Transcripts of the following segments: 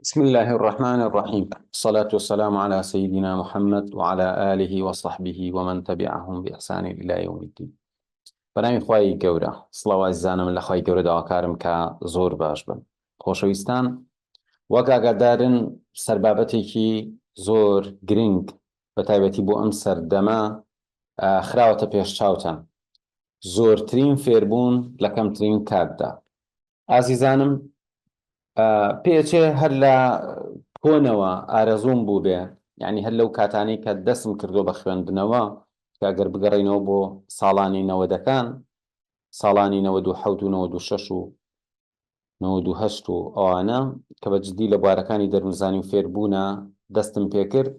بسم الله الرحمن الرحیم الصلاة والسلام علی سیدنا محمد وعلى آله وصحبه ومن تبعهم بإحسان إلى يوم الدين بەناوی خوای گەورە سڵاو ئازیزانم لە خوای گەورە داواکارم کە زۆر باش بن خۆشەویستان وەک ئاگادارن سەربابەتێکی زۆر گرنگ بە تایبەتی بۆ ئەم سەردەمە خراوەتە پێش چاوتان زۆرترین فێربوون لە کەمترین کاتدا ئازیزانم پێچێ هەر لە کۆنەوە ئارەزووم بووبێ یعنی هەر لەو کاتانەی کە دەستم کردو بە خوێندنەوە کە گەر بگەڕینەوە بۆ ساڵانی نەوەدەکان ساڵانی 97 و 96 و 98 و ئەوانە کە بە جدی لە بوارەکانی دەروونزانی و فێربوونە دەستم پێکرد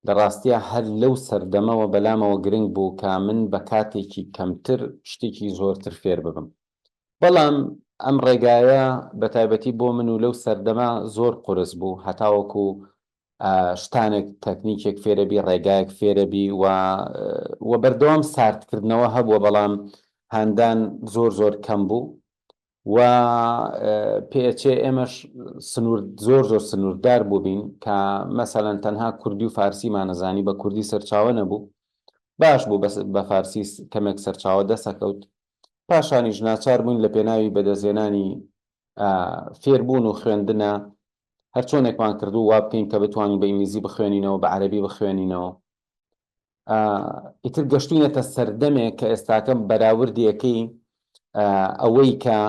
لە ڕاستیا هەر لەو سەردەمەوە بەلامەوە گرنگ بوو کە من بە کاتێکی کەمتر شتێکی زۆرتر فێر ببم. بەڵام ئەم ڕێگایە بە تایبەتی بۆ من و لەو سەردەمە زۆر قورس بوو هەتاوەکو شتانێک تەکنیکێک فێرەبی ڕێگایەک فێرەبی و و بەردەوام ساردکردنەوە هەبووە بەڵام هاندان زۆر زۆر کەم بوو. و پێئەچێ ئێمەش سنوور زۆر زۆر سنووردار بووبین کە مەسەلەن تەنها کوردی و فارسیمان ئەزانی بە کوردی سەرچاوە نەبوو باش بوو بەس بە فارسی کەمێک سەرچاوە دەسەکەوت پاشانیش ناچار بووین لە پێناوی بەدەستهێنانی فێربوون و خوێندنە هەرچۆنێکمان کردو وا بکەین کە بتوانین بە ئینگلیزی بخوێنینەوە بە عەرەبی بخوێنینەوە ئیتر گەشتوینەتە سەردەمێک کە ئێستاکە بەراوردیەکەی ئەوەی کە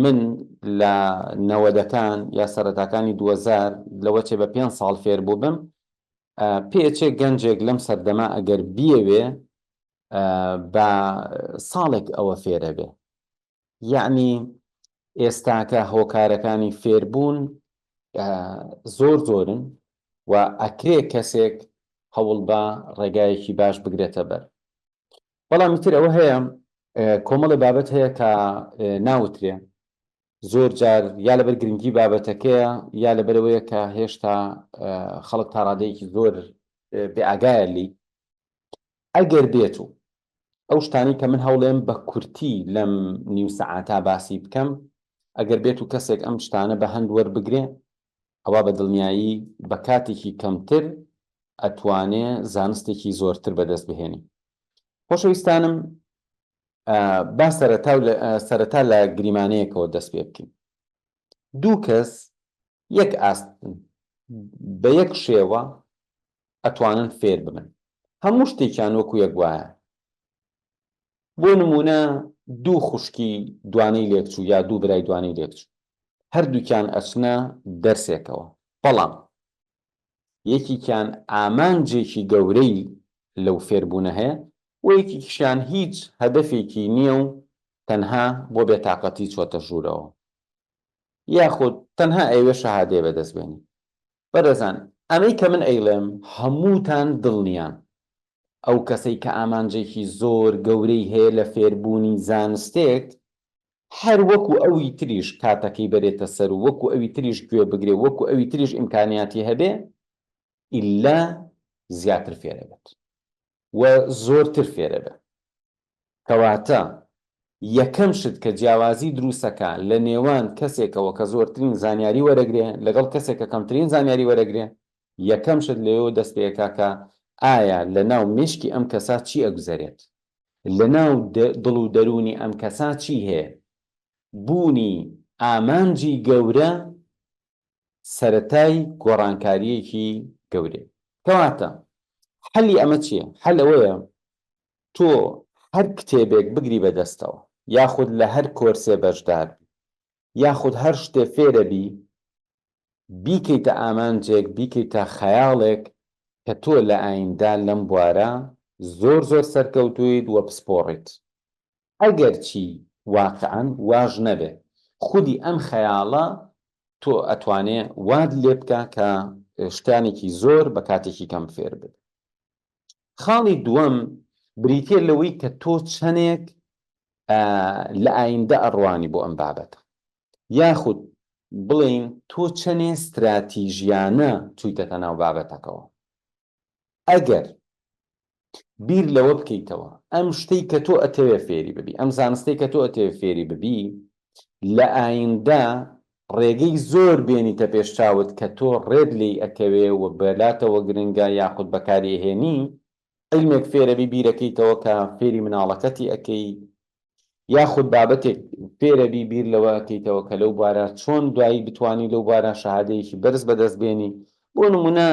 من لە نەوەدەکان یا سەرەتاکانی 2000 لەوە چێ بە پێ ساڵ فێر بوو بم پێچێ گەنجێک لەم سەردەما ئەگەر بیەوێ بە ساڵێک ئەوە فێرە بێ یەعنی ئێستاکە هۆکارەکانی فێربوون زۆر زۆرن و ئەکرێ کەسێک هەوڵ بە ڕێگایەکی باش بگرێتە بەر بەڵام تر ئەوە هەیە کۆمەڵی بابەت هەیە کە ناوترێ زۆر جار یا لەبەر گرنگی بابەتەکەیە یا لەبەرەوەیە کە هێشتا خەڵک تا ڕادەیەکی زۆر بێئاگایە لی ئەگەر بێت و ئەو شتانەی کە من هەوڵێم بە کورتی لەم نیو سەعاتا باسی بکەم، ئەگەر بێت و کەسێک ئەم شتانە بە هەند وەربگرێ، ئەوا بە دڵنیایی بە کاتێکی کەمتر ئەتوانێ زانستێکی زۆرتر بەدەست بهێنێ. خۆشەویستانم با سەرەتا و سەرەتا لە گریمانەیەکەوە دەست پێ بکەین. دوو کەس یەک ئاستن، بە یەک شێوە ئەتوانن فێر ببن هەموو شتێکیان وەکو یەک وایە بۆ نمونە دوو خوشکی دوانەی لێکچوو یا دوو برای دوانەی لێکچوو هەردووکیان ئەچنە دەرسێکەوە بەڵام یەکیکیان ئامانجێکی گەورەی لەو فێربوونە هەیە و یەکێکیشیان هیچ هەدەفێکی نییە و تەنها بۆ بێتاقەتی چۆتە ژوورەوە یاخود تەنها ئەیەوێ شەهادەیە بەدەست بێنێ بەڕێزان ئەمەی کە من ئەیڵێم هەمووتان دڵنیان ئەو کەسەی کە ئامانجێکی زۆر گەورەی هەیە لە فێربوونی زانستێک هەر وەکو ئەوی تریش کاتەکەی بەرێتە سەر و وەکو ئەوی تریش گوێ بگرێ و وەکو ئەوی تریش ئیمکانیاتی هەبێ ئیلا زیاتر فێرەبێت و زۆرتر فێرەبێ. کەواتە یەکەم شت کە جیاوازی دروستەکا لە نێوان کەسێکەوە کە زۆرترین زانیاری وەرەگرێ لەگەڵ کەسێک کە کەمترین زانیاری وەرەگرێ یەکەم شت لەوێوە دەست پێکا کە ئایا لە ناو مێشکی ئەم کەسا چی ئەگوزەرێت لە ناو دڵ و دەروونی ئەم کەسا چی هەیە بوونی ئامانجی گەورە سەرەتای گۆڕانکارییەکی گەورەیە کەواتە حەلی ئەمە چییە حەل ئەوەیە تۆ هەر کتێبێک بگری بە دەستەوە یاخود لە هەر کۆرسێ بەشدار بی یاخود هەر شتێ فێرە بی بیکەیتە ئامانجێک بیکەیتە خەیاڵێک کە تۆ لە ئایندە لەم بوارە زۆر زۆر سەرکەوتوویت و پسپۆڕیت ئەگەرچی واقعەن واش نەبێ خودی ئەم خەیاڵە تۆ ئەتوانێ وات لێ بکا کە شتانێکی زۆر بە کاتێکی کەم فێر ببی. خاڵی دووەم بریتیە لەوەی کە تۆ چەنێک لە ئایندە ئەڕوانی بۆ ئەم بابەتە یاخود بڵێین تۆ چەنێ ستراتیژیانە چوویتەتە ناو بابەتەکەوە ئەگەر بیر لەوە بکەیتەوە ئەم شتەی کە تۆ ئەتەوێ فێری ببی ئەم زانستەی کە تۆ ئەتەوێ فێری ببی لە ئایندە. ڕێگەی زۆر بێنیتە پێش چاوت کە تۆ ڕێت لێی ئەکەوێ و بەلاتەوە گرنگە یاخود بەکاری ئەهێنی، عیلمێک فێرەبی بیرەکەیتەوە کە فێری مناڵەکەتی ئەکەی، یاخود بابەتێک فێرەبی بیر لەوە ئەکەیتەوە کە لەو بوارە چۆن دوایی بتوانی لەو بوارە شەهادەیەکی بەرز بەدەست بێنی، بۆ نمونە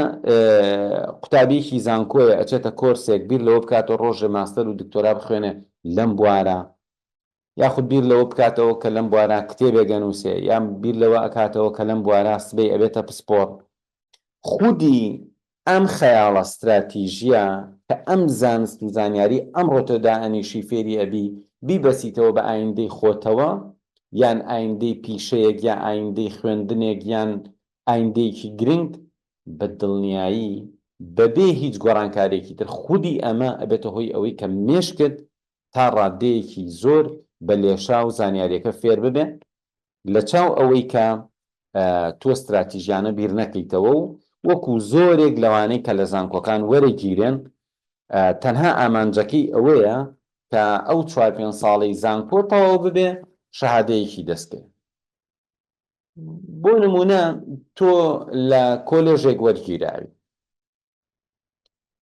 قوتابیەکی زانکۆیە ئەچێتە کۆرسێک بیر لەوە بکاتەوە ڕۆژێ ماستەر و دکتۆرا بخوێنێ لەم بوارە، یاخود بیر لەوە بکاتەوە کە لەم بوارە کتێبێک ئەنووسێ، یان بیر لەوە ئەکاتەوە کە لەم بوارە سبەی ئەبێتە پسپۆڕ. خودی ئەم خەیاڵە ستراتیژییە کە ئەم زانست و زانیاری ئەمڕۆ تۆ دائەنیشی فێری ئەبی بیبەسیتەوە بە ئایندەی خۆتەوە یان ئایندەی پیشەیەک یا ئایندەی خوێندنێک یان ئایندەیەکی گرنگ بە دڵنیایی بەبێ هیچ گۆڕانکارییەکی تر خودی ئەمە ئەبێتە هۆی ئەوەی کە مێشکت تا ڕاددەیەکی زۆر بە لێشاو زانیاریەکە فێر ببێ لە چاو ئەوەی کە تۆ ستراتیژیانە بیر نەکەیتەوە و وەکو زۆرێک لەوانەی کە لە زانکۆکان وەرەگیرێن تەنها ئامانجەکەی ئەوەیە کە ئەو چوار پێنج ساڵەی زانکۆ تەواو ببێ شەهادەیەکی دەست کەوێ. بۆ نمونە تۆ لە کۆلێژێک وەرگیراوی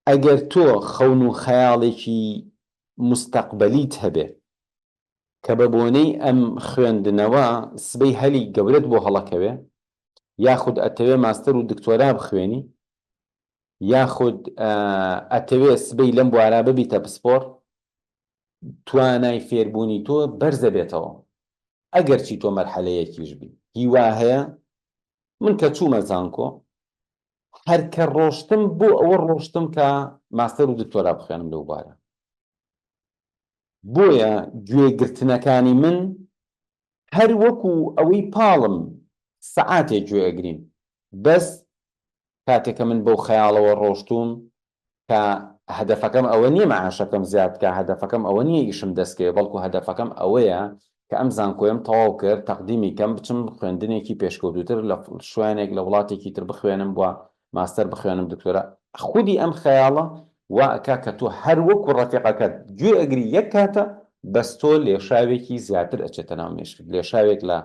ئەگەر تۆ خەون و خەیاڵێکی موستەقبەلیت هەبێ کە بە بۆنەی ئەم خوێندنەوە سبەی هەلی گەورەت بۆ هەڵەکەوێ، یاخود ئەتەوێ ماستەر و دکتۆرا بخوێنی، یاخود ئەتەوێ سبەی لەم بوارە ببیتە پسپۆڕ، توانای فێربوونی تۆ بەرزەبێتەوە ئەگەرچی تۆ مەرحەلەیەکیش بی. هیوا هەیە؟ من کە چوومە زانکۆ هەر کە ڕۆشتم بۆ ئەوە ڕۆشتم کە ماستەر و دکتۆرا بخوێنم لەو بوارە. بۆیە گوێگرتنەکانی من هەر وەکو ئەوەی پاڵم سەعاتێک گوێ ئەگرین بەس کاتێک کە من بەو خەیاڵەوە ڕۆشتووم کە هەدەفەکەم ئەوە نییە مەعاشەکەم زیاد بکا، هەدەفەکەم ئەوە نییە ئیشم دەست کەوێ، بەڵکو هەدەفەکەم ئەوەیە کە ئەم زانکۆیەم تەواو کرد تەقدیمی کەم بچم خوێندنێکی پێشکەوتووتر لە شوێنێک لە وڵاتێکی تر بخوێنم و ماستەر بخوێنم دکتۆرا خودی ئەم خەیاڵە وا ئەکا کە تۆ هەر وەکو ڕەفیقەکەت گوێ ئەگری یەک کاتە بەس تۆ لێشاوێکی زیاتر ئەچێتە ناو مێشکت لێشاوێک لە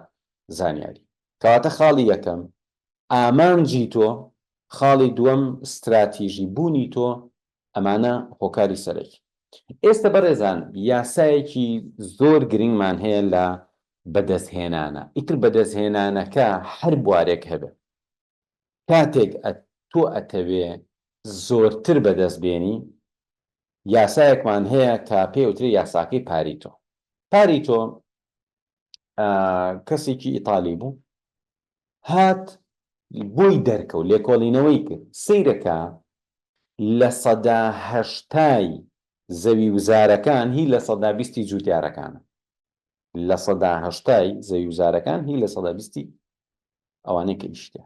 زانیاری کەواتە خاڵی یەکەم ئامانجی تۆ خاڵی دووەم ستراتیژی بوونی تۆ ئەمانە هۆکاری سەرەکی ئێستە بەڕێزان یاسایەکی زۆر گرنگمان هەیە لە بەدەستهێنانە ئیتر بەدەستهێنانەکە هەر بوارێک هەبێ کاتێک تۆ ئەتەوێ زۆرتر بەدەست بێنی یاسایەکمان هەیە کە پێی وترێ یاساکەی پاریتۆ. پاریتۆ کەسێکی ئیتالی بوو هات بۆی دەرکەوت لێکۆڵینەوەی کرد سەیرەکە 80% زەوی وزارەکان هی 20% جوتیارەکانە 80% زەوی وزارەکان هی 20% ئەوانەی کە ئیشی تێ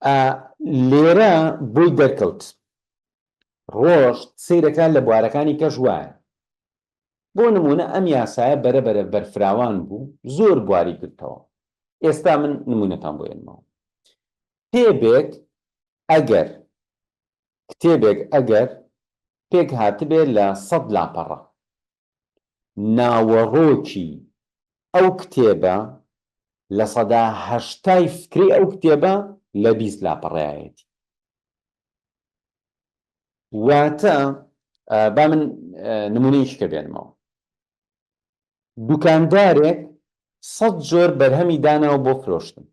ئا لێرە بۆی دەرکەوت ڕۆشت سەیرەکان لە بوارەکانی کەش وایە بۆ نمونە ئەم یاسایە بەرە بەرە بەرفراوان بوو زۆر بواری گرتەوە ئێستا من نمونەتان بۆ ئێنمەوە کتێبێک ئەگەر کتێبێک ئەگەر پێک هاتبێ لە سەد لاپەڕە ناوەڕۆکی ئەو کتێبە لە سەدا هەشتای فکرەی ئەو کتێبە لە 20 لاپەڕەیایەتی. واتە با من نمونەیەکی کە بێنمەوە. دوکاندارێک سەد جۆر بەرهەمی داناوە بۆ فرۆشتن.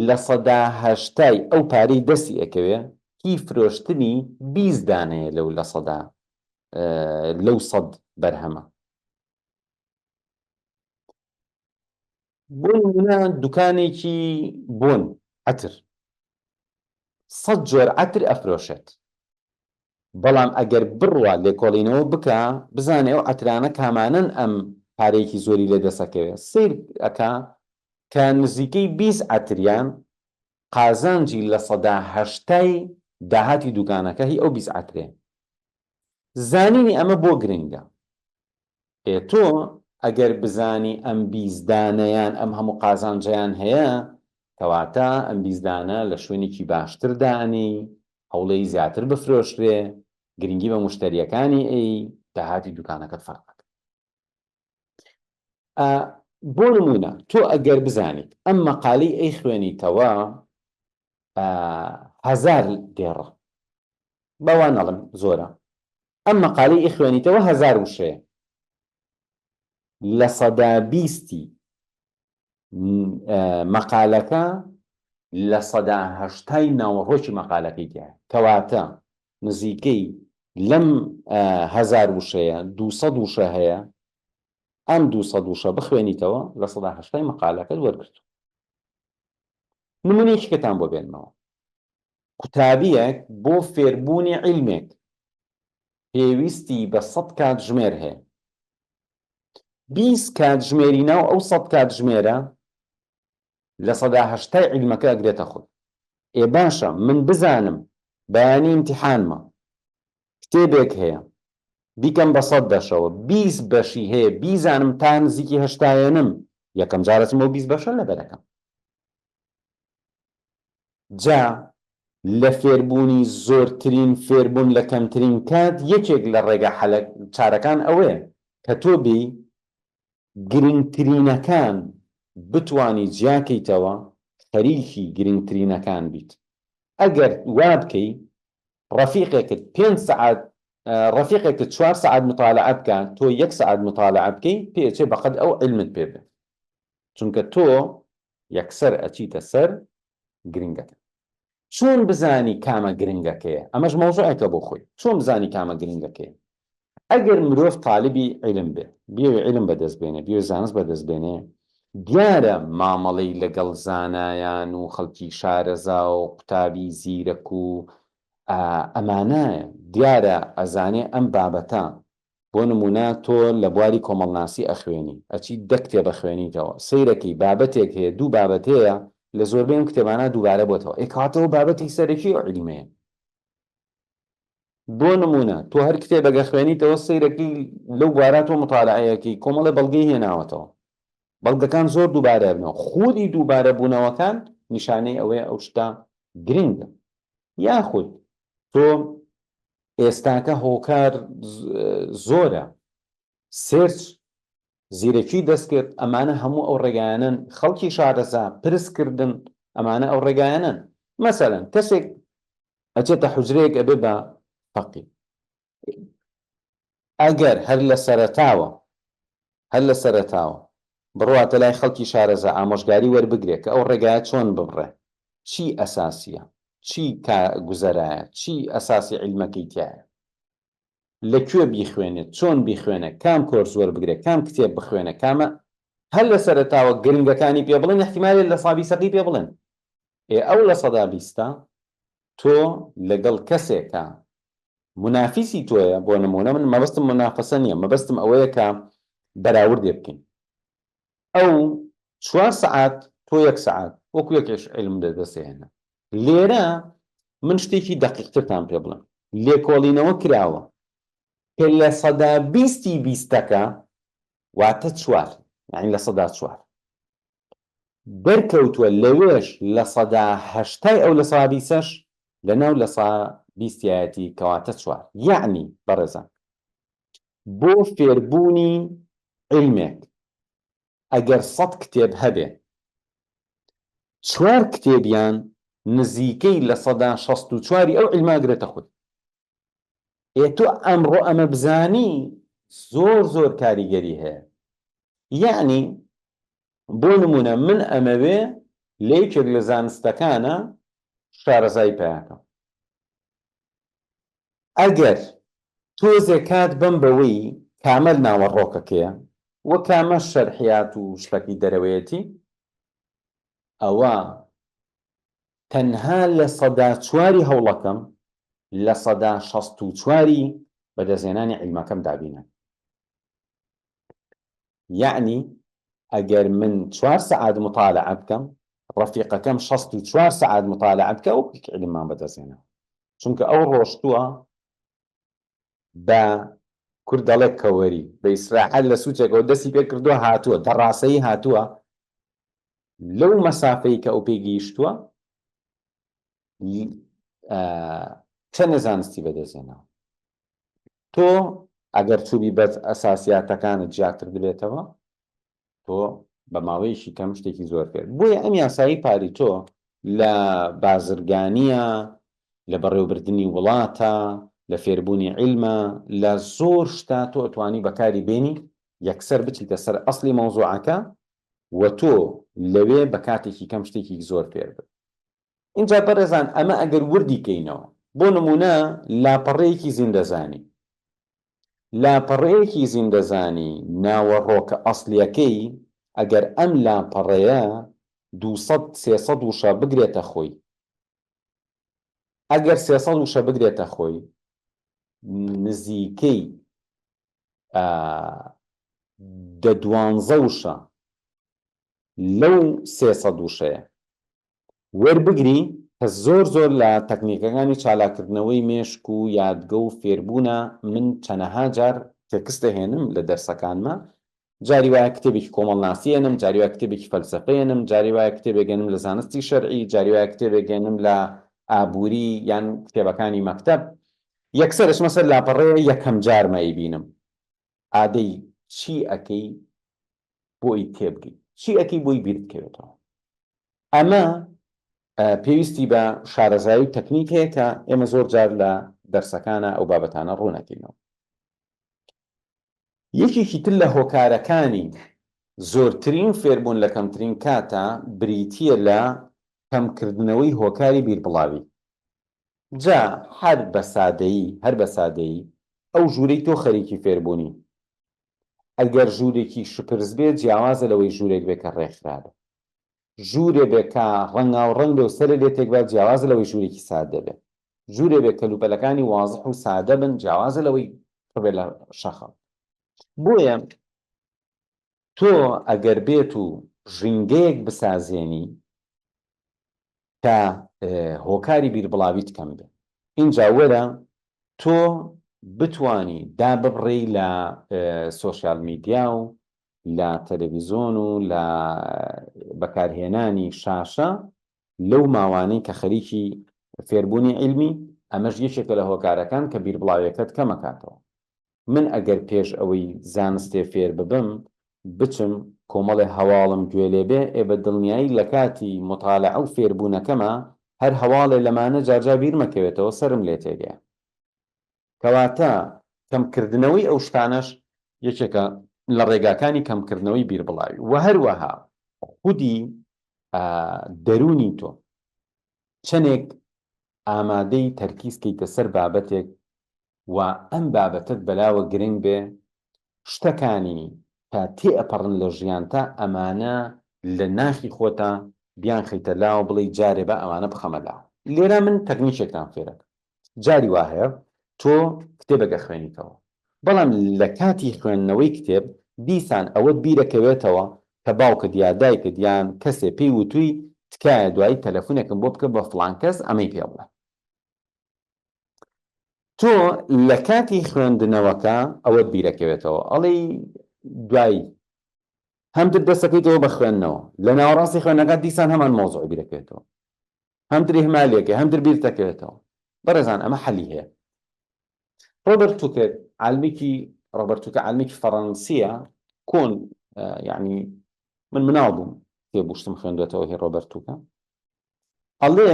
لە سەدا هەشتای ئەو پارەی دەستی ئەکەوێ هی فرۆشتنی 20 دانەیە لەو لە سەدا لەو سەد بەرهەمە. بۆ نمونە دوکانێکی بۆن عەتر سەد جۆر عەتر ئەفرۆشێت بەڵام ئەگەر بڕوا لێکۆڵینەوە بکا بزانێ ئەو عەترانە کامانەن ئەم پارەیەکی زۆری لێ دەسەکەوێ سەیر ئەکا کە نزیکەی 20 عەتریان قازانجی لە سەدا هەشتای داهاتی دوکانەکە هی ئەو 20 عەترەیە زانینی ئەمە بۆ گرنگە؟ ئێ تۆ ئەگەر بزانی ئەم 20 دانەیان ئەم هەموو قازانجەیان هەیە، کەواتە ئەم 20 دانە لە شوێنێکی باشتر دانێی، هەوڵێی زیاتر بفرۆشرێ، گرنگی بە موشتەرییەکانی ئەی، داهاتی دوکانەکەت فەرق ئەکا. ئا. بۆ نموونە تۆ ئەگەر بزانیت ئەم مەقالەی ئەیخوێنیتەوە هەزار دێڕە، با وا نەڵێم زۆرە، ئەم مەقالەی ئەیخوێنیتەوە هەزار وشەیە، 20%ی مەقالەکە 80%ی ناوەڕۆکی مەقالەکەی تیایە، کەواتە نزیکەی لەم هەزار وشەیە 200 وشە هەیە ئەم 200 وشە بخوێنیتەوە 80%ی مەقالەکەت وەرگرتووە. نمونەیەکی کەتان بۆ بێنمەوە، قوتابیەک بۆ فێربوونی عیلمێک پێویستی بە 100 کاتژمێر هەیە، 20 کاتژمێری ناو ئەو 100 کاتژمێرە 80%ی عیلمەکە ئەگرێتە خۆی. ئێ باشە من بزانم بەیانی ئیمتیحانمە کتێبێک هەیە بیکەم بە 100 بەشەوە 20 بەشی هەیە بیزانم تا نزیکی هەشتایەنم یەکەم جار ئەچم ئەو 20 بەشە لەبەرەکەم. جا لە فێربوونی زۆرترین فێربوون لە کەمترین کات یەکێک لە ڕێگا حەلە چارەکان ئەوەیە کە تۆ بێی گرنگترینەکان بتوانی جیاکەیتەوە خەریکی گرنگترینەکان بیت ئەگەر وابکەی ڕەفیقێکت پێنج سەعات ڕەفیقێکت چوار سەعات متالعە بکا تۆ یەک سەعات متالعە بکەی پێ ئەچێ بەقەد ئەو عیلمت پێ بێ چونکە تۆ یەکسەر ئەچیتە سەر گرنگەکە. چۆن بزانی کامە گرنگەکەیە؟ ئەمەش مەوزوعێکە بۆ خۆی. چۆن بزانی کامە گرنگەکەیە؟ ئەگەر مرۆڤ تالیبی عیلم بێ، بیەوێ عیلم بەدەست بێنێ، بیەوێ زانست بەدەست بێنێ، دیارە مامەڵەی لەگەڵ زانایان و خەڵکی شارەزا و قوتابی زیرەک و ئەمانایە. دیارە ئەزانێ ئەم بابەتە بۆ نموونە تۆ لە بواری کۆمەڵناسی ئەخوێنی، ئەچی دە کتێب ئەخوێنیتەوە، سەیرەکەی بابەتێک هەیە دوو بابەت هەیە لە زۆربەی ئەم کتێبانە دووبارە بۆتەوە، ئێ کەواتە ئەوە بابەتی سەرەکی ئەو عیلمەیە. بۆ نموونە تۆ هەر کتێبێک ئەخوێنیتەوە سەیرەکەی لەو بوارە تۆ متالعەیەکەی کۆمەڵێ بەڵگەی هێناوەتەوە، بەڵگەکان زۆر دووبارە ئەبنەوە، خودی دووبارە بوونەوەکان نیشانەی ئەوەیە ئەو شتە گرنگە. یاخود تۆ ئێستاکە هۆکار زۆرە، search، زیرەکی دەستکرد، ئەمانە هەموو ئەو ڕێگایانەن، خەڵکی شارەزا، پرس کردن، ئەمانە ئەو ڕێگایانەن. مەسەلەن کەسێک ئەچێتە حوجرەیەک ئەبێ بە فەقی. ئەگەر هەر لە سەرەتاوە هەر لە سەرەتاوە بڕواتە لای خەڵکی شارەزا ئامۆژگاری وەربگرێ کە ئەو ڕێگایە چۆن ببڕێ، چی ئەساسییە، چی کا گوزەرایە، چی ئەساسی عیلمەکەی تیایە، لە کوێ بیخوێنێ، چۆن بیخوێنێ، کام کۆرس وەربگرێ، کام کتێب بخوێنێ، کامە هەر لە سەرەتاوە گرنگەکانی پێ بڵێن، ئیحتیمالە لە سا بیسەکەی پێ بڵێن. ئێ ئەو لە سەدا بیستە تۆ لەگەڵ کەسێکا مونافیسی تۆیە، بۆ نموونە من مەبەستم مونافەسە نییە، مەبەستم ئەوەیە کە بەراوردێ بکەین. ئەو چوار سەعات تۆ یەک سەعات وەکو یەکێش عیلم دەدەستێنە. لێرە من شتێکی دەقیقترتان پێ بڵێم، لێکۆڵینەوە کراوە کە 20%ی بیستەکە واتە چوار، یانی 4% دەرکەوتووە لەوێش 80%ی ئەو لە سا بیسەش لەناو لە سا بیستیایەتی کەواتە چوار. یەعنی بەڕێزان بۆ فێربوونی عیلمێک ئەگەر 100 کتێب هەبێ چوار کتێبیان نزیکەی 64%ی ئەو عیلمە ئەگرێتە خۆی. ئێ تۆ ئەمڕۆ ئەمە بزانی زۆر زۆر کاریگەری هەیە. یەعنی بۆ نموونە من ئەمەوێ لە یەکێک لە زانستەکانە شارەزایی پەیاکەم. ئەگەر تۆزێ کات بەم بەوەی کامە ناوەڕۆکەکەیە و کامە شەرحیات و شتەکەی دەرەوەیەتی ئەوە تەنها 4%ی هەوڵەکەم 64%ی بەدەستهێنانی عیلمەکەم دابینە. یەعنی ئەگەر من چوار سەعات متالعە بکەم ڕەفیقەکەم 64 سەعات متالعە بکە ئەو عیلممان بەدەستهێنا چونکە ئەو ڕۆشتووە بە کورد دەڵێ کەوەری بە ئیسراحەت لە سوچێکەوە دەستی پێ کردووە هاتووە دەڕاسەیی هاتووە لەو مەسافەی کە ئەو پێی گەیشتووە چەندە زانستی بەدەستهێناوە تۆ ئەگەر چووبی بەس ئەساسیاتەکانت جیا کردبێتەوە تۆ. بە ماوەیەکی کەم شتێکی زۆر فێر. بۆیە ئەم یاسایی پاریتۆ لە بازرگانییە، لە بەڕێوەبردنی وڵاتە، لە فێربوونی عیلمە، لە زۆر شتا تۆ ئەتوانی بەکاری بێنی، یەکسەر بچیتە سەر ئەسڵی مەوزوعەکە و تۆ لەوێ بە کاتێکی کەم شتێکی زۆر فێر بی. ئینجا بەڕێزان ئەمە ئەگەر وردی کەینەوە، بۆ نموونە لاپەڕەیەکی زیندەزانی، لاپەڕەیەکی زیندەزانی ناوەڕۆکە ئەسڵیەکەی ئەگەر ئەم لاپەڕەیە 200 300 وشە بگرێتە خۆی ئەگەر 300 وشە بگرێتە خۆی نزیکەی دە دوانزە وشە لەو 300 وشەیە وەربگری کە زۆر زۆر لە تەکنیکەکانی چالاککردنەوەی مێشک و یادگە و فێربوونە من چەنەها جار تێکست دەهێنم لە دەرسەکانما جاری وایە کتێبێکی کۆمەڵناسی ئێنم جاری وایە کتێبێکی فەلسەفە ئێنم جاری وایە کتێبێک ئێنم لە زانستی شەرعی جاری وایە کتێبێک ئێنم لە ئابووری یان کتێبەکانی مەکتەب یەکسەر ئەچمە سەر لاپەڕەیە یەکەم جارمە ئەیبینم ئادەی چی ئەکەی بۆی تێبگەی چی ئەکەی بۆی بیرت کەوێتەوە ئەمە پێویستی بە شارەزایی و تەکنیک هەیە کە ئێمە زۆر جار لە دەرسەکانە ئەو بابەتانە ڕوونەکەینەوە. یەکێکی تر لە هۆکارەکانی زۆرترین فێربوون لە کەمترین کاتا بریتییە لە کەمکردنەوەی هۆکاری بیربڵاوی. جا هەر بە سادەیی هەر بە سادەیی ئەو ژوورەی تۆ خەریکی فێربوونی ئەگەر ژوورێکی شپرز بێ جیاوازە لەوەی ژوورێک بێ کە ڕێکخرابێ. ژوورێ بێ کە ڕەنگاو ڕەنگ بێ و سەرێ لێ تێک با جیاوازە لەوەی ژوورێکی سادە بێ. ژوورێ بێ کەلوپەلەکانی وازح و سادە بن جیاوازە لەوەی پڕ بێ لە شەخەڵ. بۆیە تۆ ئەگەر بێت و ژینگەیەک بسازێنی کە هۆکاری بیربڵاویت کەم بێ ئینجا وەرە تۆ بتوانی داببڕێی لە سۆشیال میدیا و لە تەلەڤیزۆن و لە بەکارهێنانی شاشە لەو ماوانەی کە خەریکی فێربوونی عیلمی، ئەمەش یەکێکە لە هۆکارەکان کە بیربڵاویەکەت کەمەکاتەوە. من ئەگەر پێش ئەوەی زانستێ فێر ببم بچم کۆمەڵێ هەواڵم گوێ لێ بێ، ئێ بە دڵنیایی لە کاتی موتالەعە و فێربوونەکەما هەر هەواڵێ لەمانە جارجار بیرمەکەوێتەوە سەرم لێ تێگەیە. کەواتە کەمکردنەوەی ئەو شتانەش یەکێکە لە ڕێگاکانی کەمکردنەوەی بیربڵاوی و هەروەها خودی دەروونی تۆ چەندێک ئامادەی تەرکیز کەیتە سەر بابەتێک و ئەم بابەتەت بەلاوە گرنگ بێ شتەکانی کە تێئەپەڕن لە ژیانتا ئەمانە لە ناخی خۆتا بیانخەیتە لاوە بڵێی جارێ با ئەمانە بخەمە لاوە لێرا من تەکنیکێکتان فێرەکەم جاری وا هەیە تۆ کتێبێک ئەخوێنیتەوە بەڵام لە کاتی خوێندنەوەی کتێب دیسان ئەوەت بیرەکەوێتەوە کە باوکت یا دایکت یان کەسێ پێی وتووی تکایە دوایی تەلەفونێکم بۆ بکە بە فڵان کەس ئەمەی پێ بڵێ. تۆ لە کاتی خوێندنەوەکە ئەوەت بیرەکەوێتەوە ئەڵێی دوایی هەمتر دەستەکەیتەوە بە خوێندنەوە لە ناوەڕاستی خوێندنەکە دیسان هەمان مەوزوع بیرەکەوێتەوە هەمتر ئیهمالێکە هەمتر بیرتەکەوێتەوە بەڕێزان ئەمە حەلی هەیە ڕۆبەرت توکر عالمێکی ڕۆبەرت توکە عالمێکی فەڕەنسیە کۆن یعنی من مناڵ بووم تێبوشتم خوێندوێتەوە هی ڕۆبەرت توکە ئەڵێ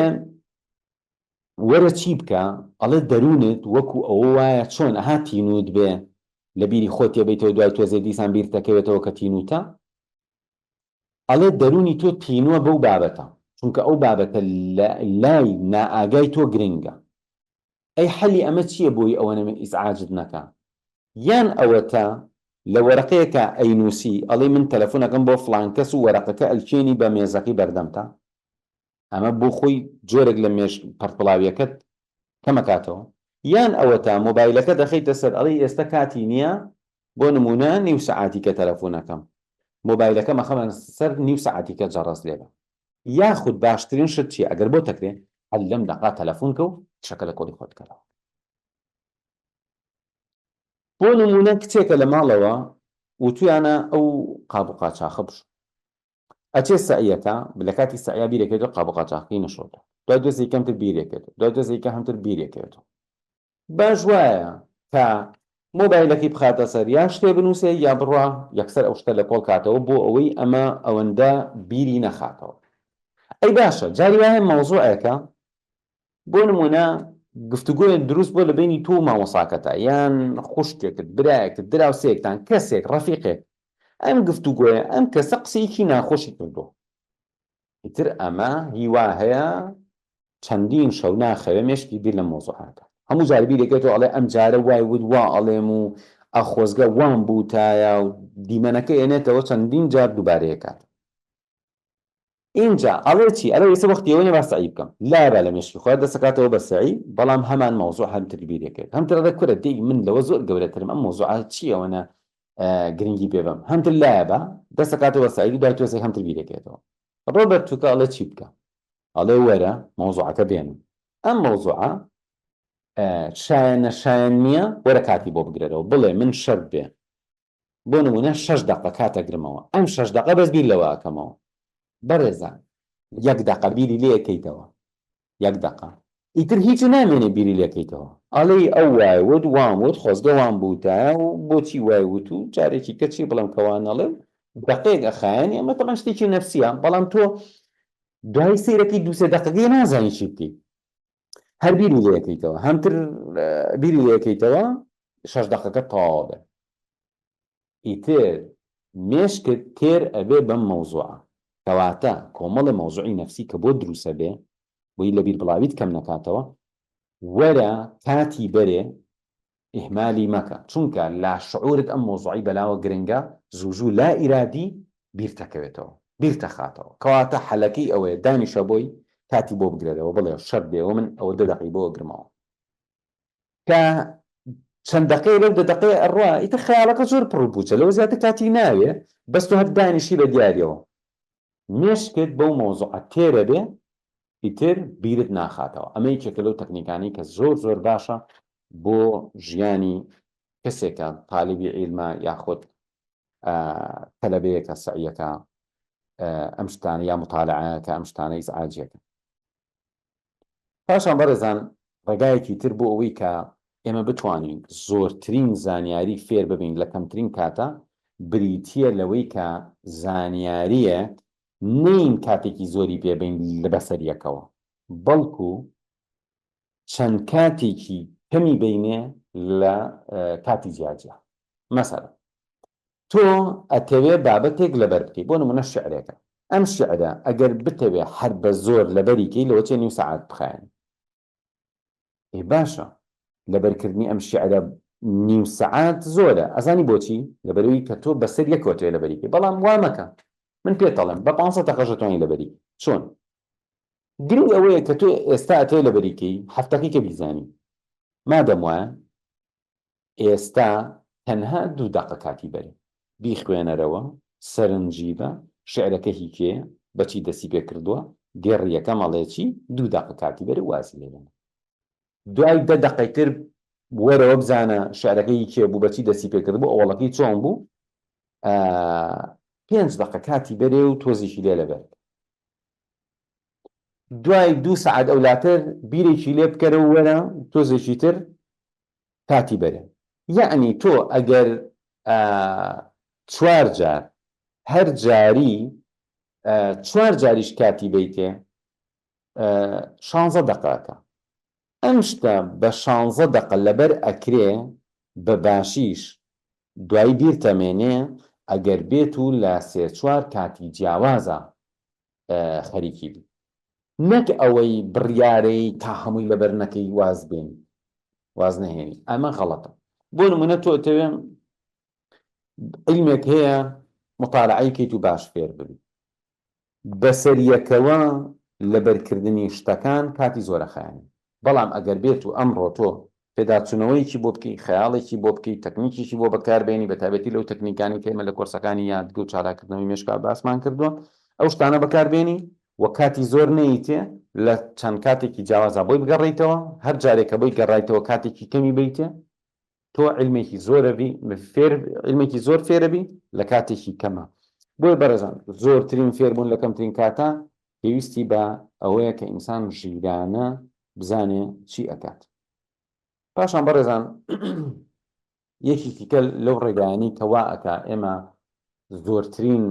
وەرە چی بکە ئەڵێ دەروونت وەکو ئەوە وایە چۆن ئەها تینووت بێ لە بیری خۆت تێبەیتەوە دوای تۆزێ دیسان بیرتەکەوێتەوە کە تینووتە ئەڵێ دەروونی تۆ تینووە بەو بابەتە چونکە ئەو بابەتە لای نائاگای تۆ گرنگە ئەی حەلی ئەمە چییە بۆی ئەوەنە من ئیزعاجت نەکا یان ئەوەتا لە وەرەقەیەکا ئەینووسی ئەڵێی من تەلەفون ئەکەم بۆ فڵان کەس و وەرەقەکە ئەلکێنی بە مێزەکەی بەردەمتا ئەمە بۆ خۆی جۆرێک لە مێشک پەرتبڵاویەکەت کەمەکاتەوە یان ئەوەتا مۆبایلەکە دەخەیتە سەر ئەڵێی ئێستا کاتی نییە بۆ نمونە نیو سەعاتی کە تەلەفونەکەم مۆبایلەکەم ئەخەمە سەر نیو سەعاتی کە جەڕەس لێبە یاخود باشترین شت چییە ئەگەر بۆ تەکرێ هەر لەم دەقا تەلەفون کە و شەکە لە کۆڵی خۆت کەرەوە بۆ نمونە کچێکە لە ماڵەوە وتویانە ئەو قاب و قاچاخە بشو ئەچێ سەعیەکە لە کاتی سەعیا بیرەکەوێتەوە قاب و قاچاخەکەی نەشۆردووە دوای دۆزێکی کەمتر بیرێکێتەوە دوای دۆزێکی هەمتر بیرێکەوێتەوە باش وایە کە. مۆبایلەکەی بخاتە سەر یا شتێ بنووسێ یا بڕوا یەکسەر ئەو شتە لە کۆڵ کاتەوە بۆ ئەوەی ئەمە ئەوەندە بیری نەخاتەوە. ئەی باشە جاری وایە مەوزوعێکە بۆ نموونە گفتوگۆیەک دروست بووە لە بەینی تۆ و مامۆساکەتا یان خوشکێکت برایەکت دراوسێیەکتان کەسێک ڕەفیقێک ئەم گفتوگۆیە ئەم کەسە قسەیەکی ناخۆشی کردووە ئیتر ئەمە هی وا هەیە چەندین شەو ناخەوێ مێشکی بیر لەم مەوزوعە ئەکات هەموو جار بیرێکێتەوە ئەڵێ ئەم جارە وای وت وا ئەڵێم و ئەخۆزگە وام بووتایە و دیمەنەکە ئێنێتەوە چەندین جار دووبارەیەکات ئینجا ئەڵێ چی؟ ئەڵێ ئێستا وەختی ئەوە نیە با سەعی بکەم. لابا لە مێشکی خۆیا دەسەکاتەوە بە سەعی، بەڵام هەمان مەوزوع هەمتر بیرێکێت. هەمتر ئەڵێ کورە دەی من لەوە زۆر گەورەترم ئەم مەوزوعە چی ئەوەنە گرنگی پێ بەم. هەمتر لایەبا دەسەکاتەوە بە سەعی دوای تۆزێک هەمتر بیرێکێتەوە. ڕۆبەرت توکە ئەڵێ چی بکە؟ ئەڵێ وەرە مەوزوعەکە بێنە. ئەم مەوزوعە شایەنە شایەن نییە وەرە کاتی بۆ بگرەرەوە بڵێ من شەرت بێ بۆ نمونە شەش دەقە کات ئەگرمەوە ئەم شەش دەقە بەس بیر لەوە ئەکەمەوە بەڕێزان یەک دەقە بیری لێ ئەکەیتەوە یەک دەقە ئیتر هیچ نامێنێ بیری لێکەیتەوە ئەڵێی ئەو وای وت وام وت خۆزگە وام بوتایە و بۆچی وای وت و جارێکی کە چی بڵێم کە وا نەڵێم دەقەیەک ئەخایەنی ئەمە تەبعەن شتێکی نەفسیە بەڵام تۆ دوای سەیرەکەی دوو سێ دەقەکەی نازانی چی بکەی هەر بیری لێ ئەکەیتەوە هەمتر بیری لێ ئەکەیتەوە شەش دەقەکە تەواو بێ ئیتر مێشکت تێر ئەبێ بەم مەوزوعە کەواتە کۆمەڵێ مەوزوعی نەفسی کە بۆ دروسە بێ بۆی لە بیر بڵاویت کەم نەکاتەوە وەرە کاتی بەرێ ئیهمالی مەکە چونکە لاشعورت ئەم مەوزوعەی بەلاوە گرنگە زوو زوو لا ئیرادی بیرتەکەوێتەوە بیرتەخاتەوە کەواتە حەلەکەی ئەوەیە دانیشە بۆی کاتی بۆ بگرەرەوە بڵێ شەرت بێ من ئەوە دە دەقەی بۆ ئەگرمەوە کە چەند دەقەیە لەو دە دەقەیە ئەڕوا ئیتر خەیاڵەکە زۆر پڕ و پوچە لەوە زیاتر کاتی ناوێ بەس تۆ هەر دانیشی بە دیاریەوە مێشکت بەو مەوزوعە تێرەبێ ئیتر بیرت ناخاتەوە ئەمە یەکێکە لەو تەکنیکانەی کە زۆر زۆر باشە بۆ ژیانی کەسێکە تالیبی عیلمە یاخود تەلەبەیەکە سەعیەکە ئەم شتانە یا مطالعەکە ئەم شتانە ئیزعاجیەکە پاشان بەڕێزان ڕێگایەکی تر بۆ ئەوەی کە ئێمە بتوانین زۆرترین زانیاری فێر ببین لە کەمترین کاتە بریتییە لەوەی کە زانیارییەک نەین کاتێکی زۆری پێ بەین لە بەسەر یەکەوە بەڵکو چەند کاتێکی کەمی بینێ لە کاتی جیاجیا مەسەلەن تۆ ئەتەوێ بابەتێک لەبەر بکەی بۆ نمونە شعرێکە ئەم شعرە ئەگەر بتەوێ هەر بە زۆر لەبەری کەی لەوە چێ نیو سەعات بخایەنی ئێ باشە لەبەرکردنی ئەم شعرە نیو سەعات زۆرە ئەزانی بۆچی لەبەرەوەی کە تۆ بەسەر یەکەوە تۆێ لەبەری کەی بەڵام وا مەکە من پێت دەڵێم بە 500 دەقەش دەتوانی لەبەری چۆن گرنگ ئەوەیە کە تۆ ئێستا ئەتەوێ لەبەری کەی هەفتەکەی کە بیزانی مادەم وایە ئێستا تەنها دوو دەقە کاتی بەرێ بیخوێنەرەوە سەرنجی بە شعرەکە هی کێیە بەچی دەستی پێ کردووە دێڕی یەکەم ئەڵێ چی دوو دەقە کاتی بەرێ وازی لێ بێنە دوای دە دەقەی تر وەرەوە بزانە شعرەکە هی کێ بوو بەچی دەستی پێ کردبوو ئەوەڵەکەی چۆن بوو پێنج دەقە کاتی بەرێ و تۆزێکی لێ لەبەر دوای دوو سەعات ئەولاتر بیرێکی لێ بکەرەوە وەرە تۆزێکی تر کاتی بەرێ یەعنی تۆ ئەگەر چوار جار هەر جاری چوار جاریش کاتی بەیتێ شانزە دەقەکە ئەم شتە بە شانزە دەقە لەبەر ئەکرێ بە باشیش دوای بیرتەمێنێ ئەگەر بێت و لە سێ چوار کاتی جیاوازە خەریکی بی نەک ئەوەی بڕیارەی تا هەمووی لەبەر نەکەی واز بێنی واز نەهێنی ئەمە غەڵەتە بۆ نمونە تۆ ئەتەوێ علمێک هەیە مطالعەی کەیت و باش فێر ببی بەسەریەکەوە لەبەرکردنی شتەکان کاتی زۆرە خایەنی بەڵام ئەگەر بێت و ئەمڕۆ تۆ پێداچوونەوەیەکی بۆ بکەی، خەیاڵێکی بۆ بکەی، تەکنیکێکی بۆ بەکار بێنی، بەتایبەتی لەو تەکنیکانەی کە ئێمە لە کۆرسەکانی یادگە و چالاککردنەوەی مێشکا باسمان کردووە، ئەو شتانە بەکار بێنی و کاتی زۆر نەیتێ، لە چەند کاتێکی جیاوازا بۆی بگەڕێیتەوە، هەر جارێک کە بۆی گەڕایتەوە کاتێکی کەمی بەیتێ، تۆ عیلمێکی زۆرەبی فێر عیلمێکی زۆر فێرەبی لە کاتێکی کەما. بۆیە بەڕێزان زۆرترین فێربوون لە کەمترین کاتا پێویستی بە ئەوەیە کە ئینسان ژیرانە بزانێ چی ئەکات. پاشان بەڕێزان. یەکێکی کە لەو ڕێگایانەی کە وا ئەکا ئێمە زۆرترین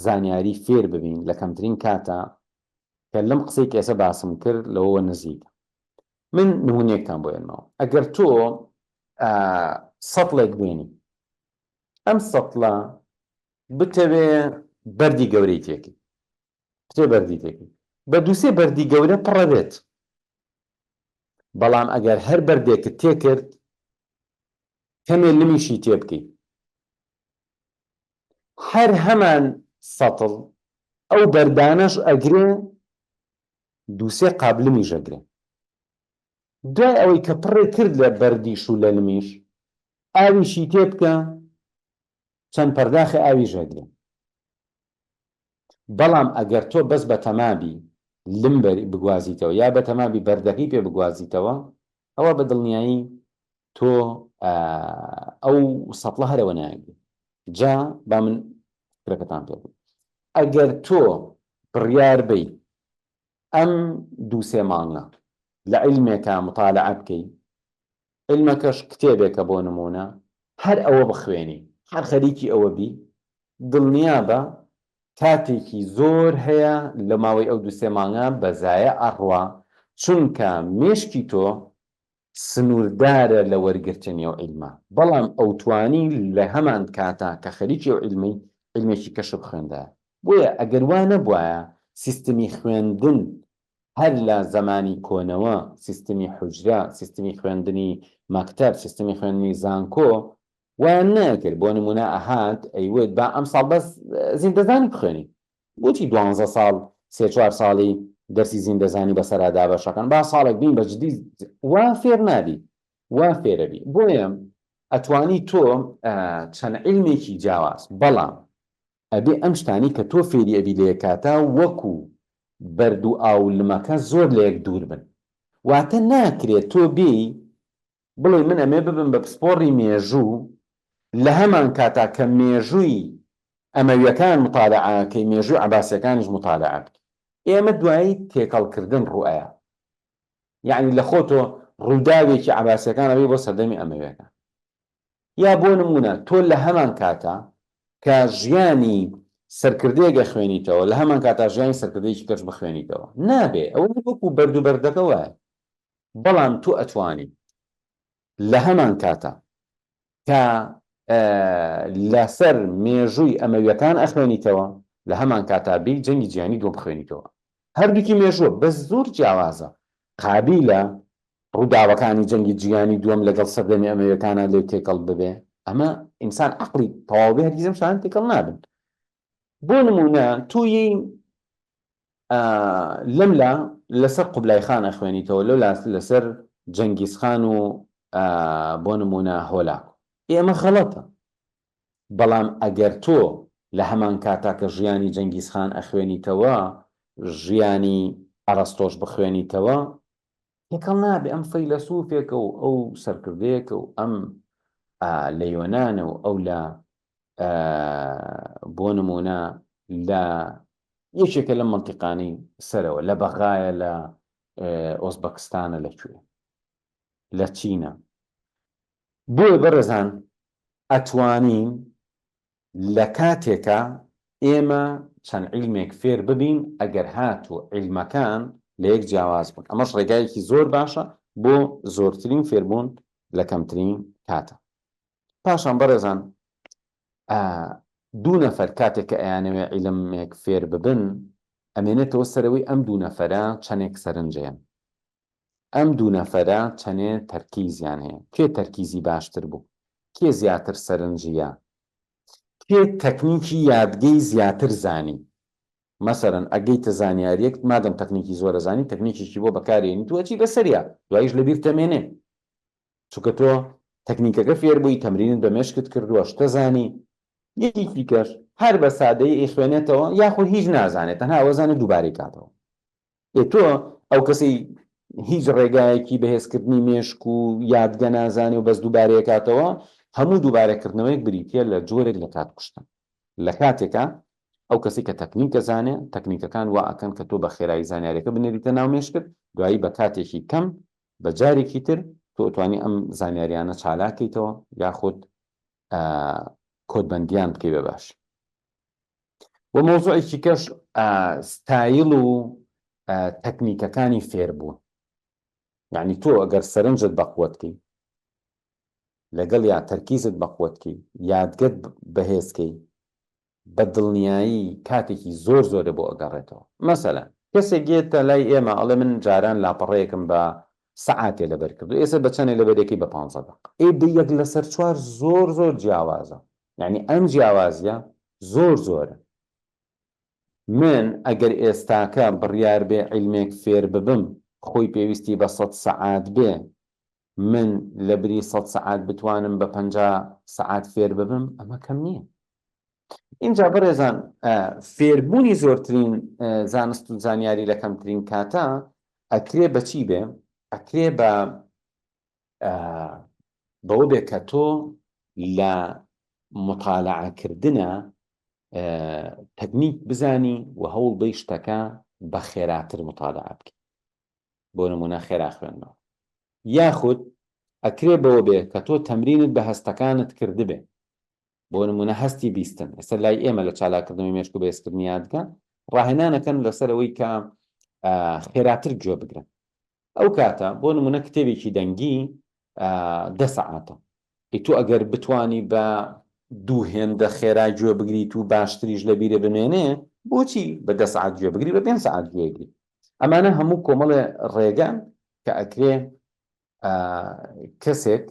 زانیاری فێر ببین لە کەمترین کاتا کە لەم قسەی کە ئێستا باسم کرد لەوەوە نزیکە. من نمونەیەکتان بۆ ئێنمەوە. ئەگەر تۆ سەتڵێک بێنی ئەم سەتڵە بتەوێ بەردی گەورەی تێکەی بتێ بەردی تێکەی بە دووسێ بەردی گەورە پڕەبێت بەڵام ئەگەر هەر بەردێکت تێکرد کەمێ لمیشی تێ بکەی هەر هەمان سەتڵ ئەو بەردانەش ئەگرێ دووسێ قاب لمیش ئەگرێ دوای ئەوەی کە پڕێ کرد لە بەردیش و لە لمیش ئاویشی تێ بکە چەند پەرداخێ ئاویش ئەگرێ بەڵام ئەگەر تۆ بەس بەتەمابی لم بگوازیتەوە یا بەتەمابی بەردەکەی پێ بگوازیتەوە ئەوە بە دڵنیایی تۆ ئەو سەتڵە هەرەوە ناگری. جا با من فکرەکەتان پێ بڵێم. ئەگەر تۆ بڕیار بەی ئەم دوو سێ مانگە لە عیلمێکا متالعە بکەی، عیلمەکەش کتێبێکە بۆ نموونە، هەر ئەوە بخوێنی، هەر خەریکی ئەوە بی، دڵنیابە کاتێکی زۆر هەیە لە ماوەی ئەو دوو سێ مانگە بە زایە ئەڕوا، چونکە مێشکی تۆ سنووردارە لە وەرگرتنی ئەو عیلمە، بەڵام ئەو توانی لە هەمان کاتا کە خەریکی ئەو عیلمەی، عیلمێکی کەشف بخوێندایە. بۆیە ئەگەر وا نەبوایە سیستمی خوێندن هەر لە زەمانی کۆنەوە، سیستمی حوجرە، سیستمی خوێندنی مەکتەب، سیستمی خوێندنی زانکۆ وایان نەئەکرد، بۆ نموونە ئەهات ئەیوت با ئەمساڵ بەس زیندەزانی بخوێنین، بۆچی دوانزە ساڵ سێ چوار ساڵی دەرسی زیندەزانی بەسەرا دابەشەکەن با ساڵێک بین بە جدی وا فێر نابی وا فێرەبی بۆیە ئەتوانی تۆ چەند عیلمێکی جیاواز بەڵام ئەبێ ئەم شتانی کە تۆ فێری ئەبی لە یەکاتا وەکو بەرد و ئاو لمەکە زۆر لە یەک دوور بن واتە ناکرێت تۆ بێی بڵێی من ئەمێ ببم بە پسپۆڕی مێژوو لەهەمان کاتا کە مێژووی ئەمەویەکان متالعە ئەکەی مێژووی عەباسیەکانیش متالعە بکەی ئێمە دوایی تێکەڵ کردن ڕوئەیا یەعنی لە خۆتۆ ڕووداوێکی عەباسیەکان ئەبەی بۆ سەردەمی ئەمەویەکان یا بۆ نمونە تۆ لەهەمان کاتا کە ژیانی سەرکردەیەک ئەخوێنیتەوە لەهەمان کاتا ژیانی سەرکردەیەکی کەش بخوێنیتەوە نابێ ئەوە وەکو بەرد و بەردەکە وایە بەڵام تۆ ئەتوانی لەهەمان کاتا کە لەسەر مێژووی ئەمەویەکان ئەخوێنیتەوە لەهەمان کاتا بێی جەنگی جیهانی دووەم بخوێنیتەوە هەردووکی مێژووە بەس زۆر جیاوازە قابیلە ڕووداوەکانی جەنگی جیهانی دووەم لەگەڵ سەردەمی ئەمەویەکانا لێ تێکەڵ ببێ ئەمە ئینسان عەقڵی تەواو بێ هەرگیز ئەم شتانە تێکەڵ نابن بۆ نموونە تۆ یەی لەم لا لەسەر قوبلای خان ئەخوێنیتەوە لەو لا لەسەر جەنگیز خان و بۆ نموونە هۆلاکو ئێ ئەمە غەڵەتە بەڵام ئەگەر تۆ لە هەمان کاتا کە ژیانی جەنگیز خان ئەخوێنیتەوە ژیانی ئەڕەستۆش بخوێنیتەوە تێکەڵ نابێ ئەم فەیلەسوفێکە و ئەو سەرکردەیەکە و ئەم لە یۆنانە و ئەو لە بۆ نمونە لە یەکێکە لەم مەنتیقانەی سەرەوە لە بەغایە لە ئۆزبەکستانە لە کوێ لە چینە بۆیە بەڕێزان ئەتوانین لە کاتێکا ئێمە چەند عیلمێک فێر ببین ئەگەر هاتوو عیلمەکان لە یەک جیاواز بوون ئەمەش ڕێگایەکی زۆر باشە بۆ زۆرترین فێربوون لە کەمترین کاتا. پاشان بەڕێزان دوو نەفەر کاتێک کە ئەیانەوێ عیلمێک فێر ببن ئەمێنێتەوە سەرەوەی ئەم دوو نەفەرە چەنێک سەرنجەیەن ئەم دوو نەفەرە چەنێ تەرکیزیان هەیە کێ تەرکیزی باشتر بوو کێ زیاتر سەرنجیە کێ تەکنیکی یادگەی زیاتر زانی مەسەلەن ئەگەیتە زانیاریەک مادەم تەکنیکی زۆر ئەزانی تەکنیکێکی بۆ بەکارێنیت و ئەچی بەسەریا دواییش لەبیرتەمێنێ چونکە تۆ تەکنیکەکە فێر بووی تەمرینت بە مێشکت کردووە شتە زانی یەکێکی کەش هەر بە سادەیی ئەیخوێنێتەوە یاخود هیچ نازانێت تەنها ئەوە زانێت دووبارەی کاتەوە ئێ تۆ ئەو کەسەی هیچ ڕێگایەکی بەهێزکردنی مێشک و یادگە نازانێ و بەس دووبارەیە کاتەوە هەموو دووبارەکردنەوەیەک بریتییە لە جۆرێک لە کات کوشتن لە کاتێکا ئەو کەسەی کە تەکنیک ئەزانێ تەکنیکەکان وا ئەکەن کە تۆ بە خێرایی زانیاریەکە بنێریتە ناو مێشکت دوایی بە کاتێکی کەم بە جارێکی تر تۆ ئەتوانی ئەم زانیاریانە چالاکەیتەوە یاخود کۆدبەندیان بکەی بە باش. وە مەوزوعێکی کەش ستایل و تەکنیکەکانی فێربوون. یعنی تۆ ئەگەر سەرنجت بەقوەت کەی لەگەڵ یا تەرکیزت بەقوەت کەی یادگەت بەهێز کەی بە دڵنیایی کاتێکی زۆر زۆرە بۆ ئەگەڕێتەوە. مەسەلەن کەسێک یەتە لای ئێمە ئەڵێ من جاران لاپەڕەیەکم بە سەعاتێ لەبەر کردو ئێستا بە چەنێ لەبەرێکەی بە پانزە دەق. ئێ بە یەک لەسەر چوار زۆر زۆر جیاوازە یانی ئەم جیاوازیە زۆر زۆرە. من ئەگەر ئێستاکە بڕیار بێ عیلمێک فێر ببم خۆی پێویستی بە سەت سەعات بێ من لەبری سەت سەعات بتوانم بە 50 سەعات فێر ببم ئەمە کەم نییە. ئینجا بەڕێزان فێربوونی زۆرترین زانست و زانیاری لە کەمترین کاتە ئەکرێ بەچی بێ؟ ئەکرێ بە بەوە بێ کە تۆ لە مطالعەکردنە تەکنیک بزانی و هەوڵ بەی شتەکە بە خێراتر مطالعە بکەی بۆ نمونە خێرا خوێندنەوە یاخود ئەکرێ بەوە بێ کە تۆ تەمرینت بە هەستەکانت کردبێ بۆ نمونە هەستی بیستن ئێستا لای ئێمە لە چالاکردنەوەی مێشک و بەهێزکردنی یادگە ڕاهێنانەکەن لەسەر ئەوەی کە خێراتر گوێ بگرن ئەو کاتە بۆ نمونە کتێبێکی دەنگی دە سەعاتە ئەی تۆ ئەگەر بتانی بە دوو هێندە خێرا گوێ بگریت و باشتریش لە بیرێ بمێنێ بۆچی بە دە سەعات گوێ بگری بە پێ سەعات گوێگری ئەمانە هەموو کۆمەڵێ ڕێگان کە ئەکرێ کەسێک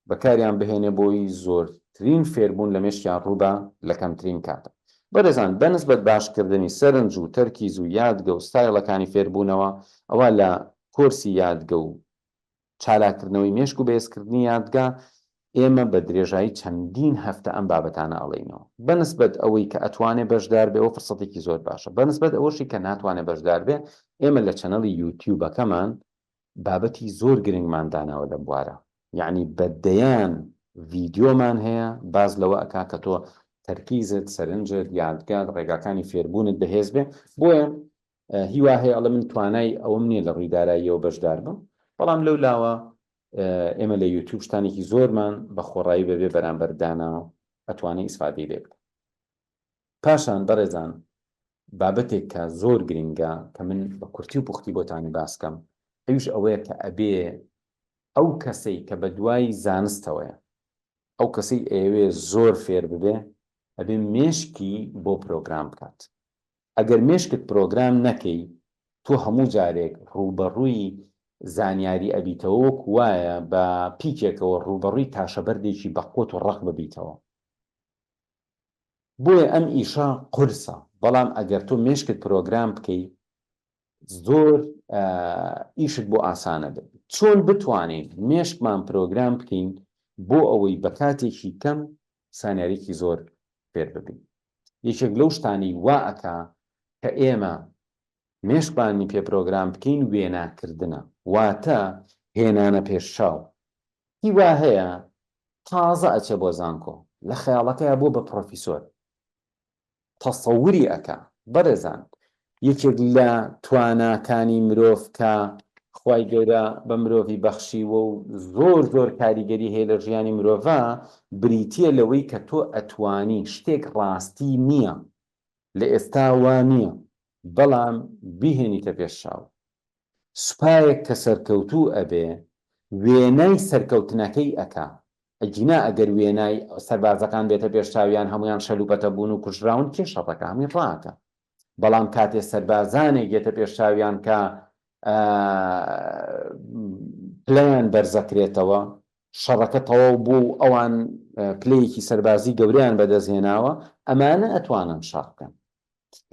بەکاریان بهێنێ بۆی زۆرترین فێربوون لە مێشکیان ڕووبا لە کەمترین کاتا. بەرێزان بەنسبەت باشکردنی سەرنج و تەرکیز و یادگە و ستایڵەکانی فێربوونەوە ئەوا لە کۆرسی یادگە و چالاککردنەوەی مێشک و بەهێزکردنی یادگە ئێمە بە درێژایی چەندین هەفتە ئەم بابەتانە ئەڵێینەوە. بەنسبەت ئەوەی کە ئەتوانێ بەشدار بێ ئەوە فرسەتێکی زۆر باشە. بەنسبەت ئەوەشی کە ناتوانێ بەشدار بێ ئێمە لە channel ی یوتیوبەکەمان بابەتی زۆر گرنگمان داناوە لەم بوارە یەعنی بە دەیان ڤیدیۆمان هەیە باس لەوە ئەکا کە تۆ تەرکیزت سەرنجت یادگات ڕێگاکانی فێربوونت بەهێز بێ بۆیە هیوا هەیە ئەڵێ من توانای ئەوەم نییە لە ڕووی داراییەوە بەشدار بم بەڵام لەو لاوە ئێمە لە یوتیوب شتانێکی زۆرمان بە خۆڕایی بەبێ بەرامبەر داناوە ئەتوانێ ئیسفادەی لێ بکە پاشان بەڕێزان بابەتێک کە زۆر گرنگە کە من بە کورتی و پوختی بۆتانی باس کەم ئەویش ئەوەیە کە ئەبێ ئەو کەسەی کە بە دوای زانستەوەیە ئەو کەسەی ئەیەوێ زۆر فێر ببێ ئەبێ مێشکی بۆ پرۆگرام بکات ئەگەر مێشکت پرۆگرام نەکەی تۆ هەموو جارێک ڕووبەڕووی زانیاری ئەبیتەوە وەکو وایە بە پیکێکەوە ڕووبەڕووی تاشەبەردێکی بەقوەت و ڕەق ببیتەوە. بۆیە ئەم ئیشە قورسە بەڵام ئەگەر تۆ مێشکت پرۆگرام بکەی زۆر ئیشت بۆ ئاسانە بێت چۆن بتوانین مێشکمان پرۆگرام بکەین بۆ ئەوەی بە کاتێکی کەم زانیاریکی زۆر فێر ببین یەکێک لەو شتانەی وا ئەکا کە ئێمە مێشکمانی پێ پرۆگرام بکەین وێناکردنە واتە هێنانە پێش چاو هی وا هەیە تازە ئەچێ بۆ زانکۆ لە خەیاڵەکەیا بووە بە پڕۆفیسۆر تەسەوری ئەکا بەڕێزان یەکێک لە تواناکانی مرۆڤ کە خوای گەورە بە مرۆڤی بەخشیوە و زۆر زۆر کاریگەری هەیە لە ژیانی مرۆڤا بریتیە لەوەی کە تۆ ئەتوانی شتێک ڕاستی نییە لە ئێستا وا نییە بەڵام بیهێنیتە پێش چاو سوپایەک کە سەرکەوتوو ئەبێ وێنای سەرکەوتنەکەی ئەکا، ئەگینا ئەگەر وێنای سەربازەکان بێتە پێش چاویان هەموویان شەلوپەتە بوون و کوژراون کێ شەڕەکە هەمووی ڕائەکا بەڵام کاتێ سەربازانێک یەتە پێش چاویان کە پلەیان بەرزەکرێتەوە شەڕەکە تەواو بوو و ئەوان پلەیەکی سەربازی گەورەیان بەدەست هێناوە ئەمانە ئەتوانن شەڕ بکەن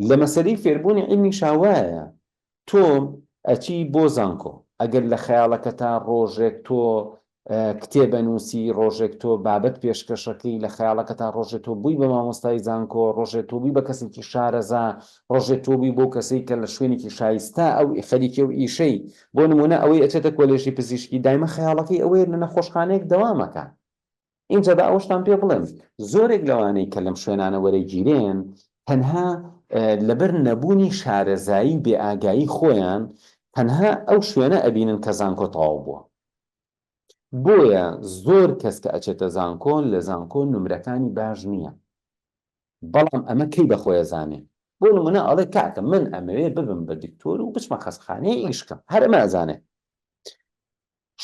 لە مەسەلەی فێربوونی عیلمیشا وایە تۆ ئەچی بۆ زانکۆ ئەگەر لە خەیاڵەکەتا ڕۆژێک تۆ کتێب ئەنووسی ڕۆژێک تۆ بابەت پێشکەشەکەی لە خەیاڵەکەتا ڕۆژێ تۆ بووی بە مامۆستای زانکۆ ڕۆژێ تۆ بووی بە کەسێکی شارەزا ڕۆژێ تۆ بووی بۆ کەسێک کە لە شوێنێکی شایستە ئەو خەریکی ئەو ئیشەی بۆ نموونە ئەوەی ئەچێتە کۆلێژی پزیشکی دایمە خەیاڵەکەی ئەوەیە لە نەخۆشخانەیەک دەوامەکە ئینجا با ئەوەشتان پێ بڵێم زۆرێک لەوانەی کە لەم شوێنانە وەرەگیرێن تەنها لەبەر نەبوونی شارەزایی و بێئاگایی خۆیان تەنها ئەو شوێنە ئەبینن کە زانکۆ تەواو بووە. بۆیە زۆر کەس کە ئەچێتە زانکۆ لە زانکۆ نمرەکانی باش نییە بەڵام ئەمە کەی بە خۆی ئەزانێ بۆ نمونە ئەڵێ کاکە من ئەمەوێ ببم بە دکتۆر و بچمە خەستەخانەیە ئیش کەم هەر ئەمە ئەزانێ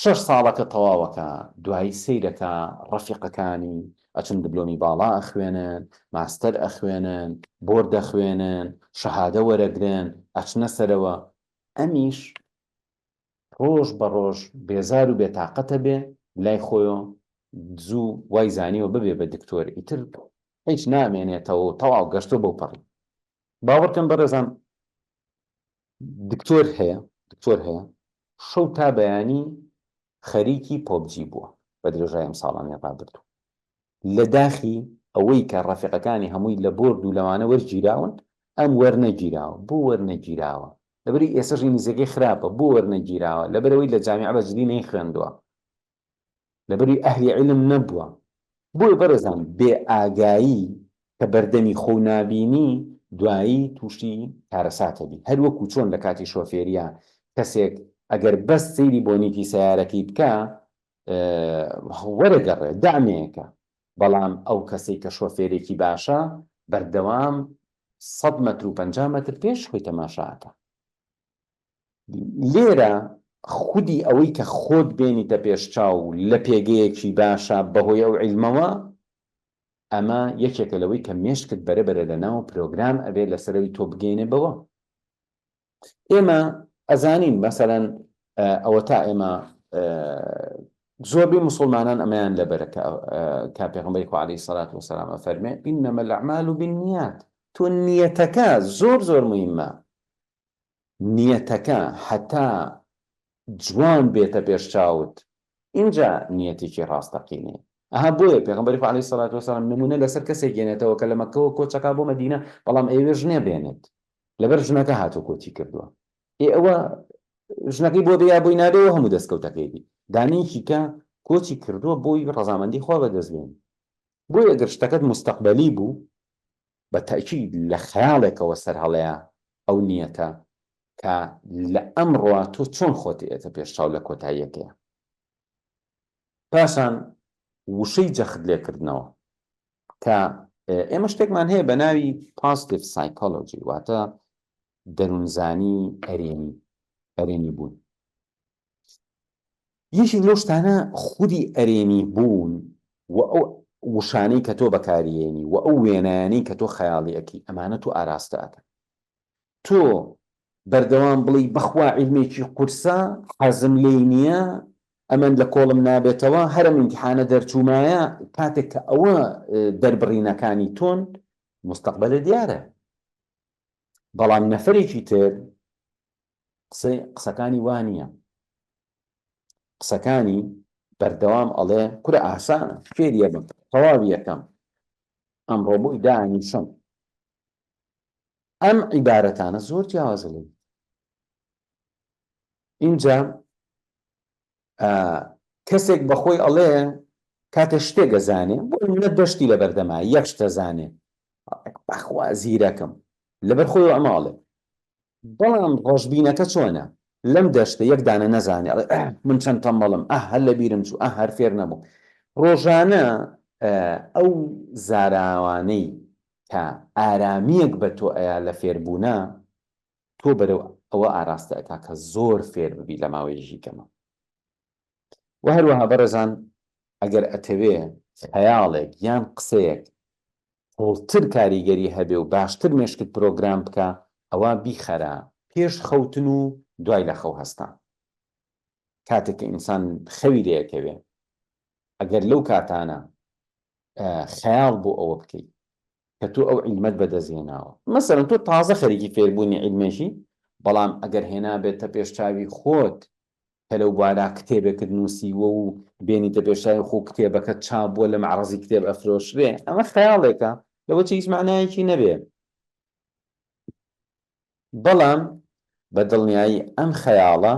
شەش ساڵەکە تەواوەکە دوایی سەیرەکە ڕەفیقەکانی ئەچن دبلۆمی باڵا ئەخوێنن ماستەر ئەخوێنن بۆرد ئەخوێنن شەهادە وەرەگرن ئەچنە سەرەوە ئەمیش ڕۆژ بە ڕۆژ بێزار و بێتاقەتە بێ لای خۆیۆ زوو وای زانیوە ببێ بە دکتۆر ئیتر هیچ نامێنێتەوە و تەواو گەشتوە بەو پەڕی. باوەڕکەن بەڕێزان دکتۆر هەیە دکتۆر هەیە شەو تا بەیانی خەریکی PUBG بووە بە درێژای ئەم ساڵانەی ڕابردوو لە داخی ئەوەی کە ڕەفیقەکانی هەمووی لە بۆرد و لەوانە وەرگیراون ئەم وەرنەگیراوە بۆ وەرنەگیراوە لەبەری ئێسەش ئینگلیزیەکەی خراپە بۆ وەرنەگیراوە لەبەرەوەی لە جامیعە بە جدی نەیخوێندووە لەبەری ئەهلی عیلم نەبووە بۆیە بەڕێزان بێ ئاگایی کە بەردەمی خۆو نابینی دوایی توشی کارەساتە بی هەر وەکو چۆن لە کاتی شۆفێریا کەسێک ئەگەر بەس سەیری بۆنیتی سەیارەکەی بکا وەرە گەڕێ دەعمێکە بەڵام ئەو کەسەی کە شۆفێرێکی باشە بەردەوام سەد مەتر و 50 مەتر پێش خۆی تەماشا ئەکا لێرە خودی ئەوەی کە خۆت بێنیتە پێش چاو لە پێگەیەکی باشە بەهۆی ئەو عیلمەوە ئەمە یەکێکە لەوەی کە مێشکت بەرە بەرە لە ناو پرۆگرام ئەبێ لەسەرەوەی تۆ بگەینێ بەوە ئێمە ئەزانین مەسەلەن ئەوەتا ئێمە زۆربەی مسلمانان ئەمەیان لەبەرە کە پێغەمبەری خوا عەلەیهی سەلات وەسەلام ئەفەرمێ ئینەمە الأعمال بالنیات تۆ نیەتەکە زۆر زۆر مهمە نیەتەکە هەتا جوان بێتە پێش چاوت ئینجا نیەتێکی ڕاستەقینەیە ئەها بۆیە پێغەمبەری خوا عەلەیهی سەلات وەسەلام نمونە لەسەر کەسێک گێنێتەوە کە لە مەککەوە کۆچەکا بۆ مەدینە بەڵام ئەیەوێ ژنێ بێنێت لەبەر ژنەکە هاتوو کۆچی کردووە ئێ ئەوە ژنەکەی بۆ بێ یا بۆی نابێ و هەموو دەستکەوتەکەیتی دانەیەکی کە کۆچی کردووە بۆی ڕەزامەندی خوا بەدەست بێنێ بۆیە گەر شتەکەت مستەقبەلی بوو بە تەئکید لە خەیاڵێکەوە سەرهەڵەیە ئەو نیەتە کە لە ئەمڕۆوە تۆ چۆن خۆت ئێتە پێش چاو لە کۆتاییەکەیا. پاشان وشەی جەخت لێکردنەوە کە ئێمە شتێکمان هەیە بە ناوی Positive Psychology واتە دەروونزانی ئەرێنی ئەرێنی بوون. یەکێک لەو شتانە خودی ئەرێنی بوون و ئەو وشانەی کە تۆ بەکاریێنی و ئەو وێنایانەی کە تۆ خەیاڵی ئەکەی ئەمانە تۆ ئاراستە ئەکەن تۆ بەردەوام بڵێی بەخوا عیلمێکی قورسە حەزم لێی نییە ئەمن لە کۆڵم نابێتەوە هەرم ئیمتیحانە دەرچوومایە کاتێک کە ئەوە دەربڕینەکانی تۆن مستەقبەلە دیارە بەڵام نەفەرێکی تر قسەی قسەکانی وا نییە قسەکانی بەردەوام ئەڵێ کورە ئاسانە فێری ئەبم تەواوی یەکەم ئەمڕۆ بۆی دانیشم ئەم عیبارەتانە زۆر جیاوازە لێ اینجا کەسێک بەخۆی ئەڵێ کاتێ شتێک ئەزانێ بۆ نمونە دەشتی لە بەردەما یەک شتە زانێ بەخوا زیرەکم لەبەر خۆی ئەمە ئەڵێ بەڵام ڕەشبینەکە چۆنە لەم دەشتە یەک دانە نەزانێ ئەڵێ ئەه من چەند تەمبەڵم ئەه هەر لە بیرم چوو ئەه هەر فێر نەبووم ڕۆژانە ئەو زاراوانەی کە ئارامییەک بە تۆ ئەیا لە فێربوونا تۆ بەرەو ئەوە ئاراستە ئەکا کە زۆر فێر ببی لە ماوەیەکی کەمە وە هەروەها بەڕێزان ئەگەر ئەتەوێ خەیاڵێک یان قسەیەک قوڵتر کاریگەری هەبێ و باشتر مێشکت پرۆگرام بکا ئەوا بیخەرە پێش خەوتن و دوای لە خەو هەستان کاتێک کە ئینسان خەوی لێ ئەکەوێ ئەگەر لەو کاتانە خەیاڵ بۆ ئەوە بکەی کە تۆ ئەو عیلمەت بەدەست هێناوە مەسەلەن تۆ تازە خەریکی فێربوونی عیلمێکی بەڵام ئەگەر هێنابێتە پێش چاوی خۆت کە لەو بوارا کتێبێکت نووسیوە و بێنیتە پێش چاوی خۆ کتێبەکەت چاپ بووە لە مەعرەزی کتێب ئەفرۆشرێ ئەمە خەیاڵێکە لەوە چی هیچ مەعنایەکی نەبێ بەڵام بە دڵنیایی ئەم خەیاڵە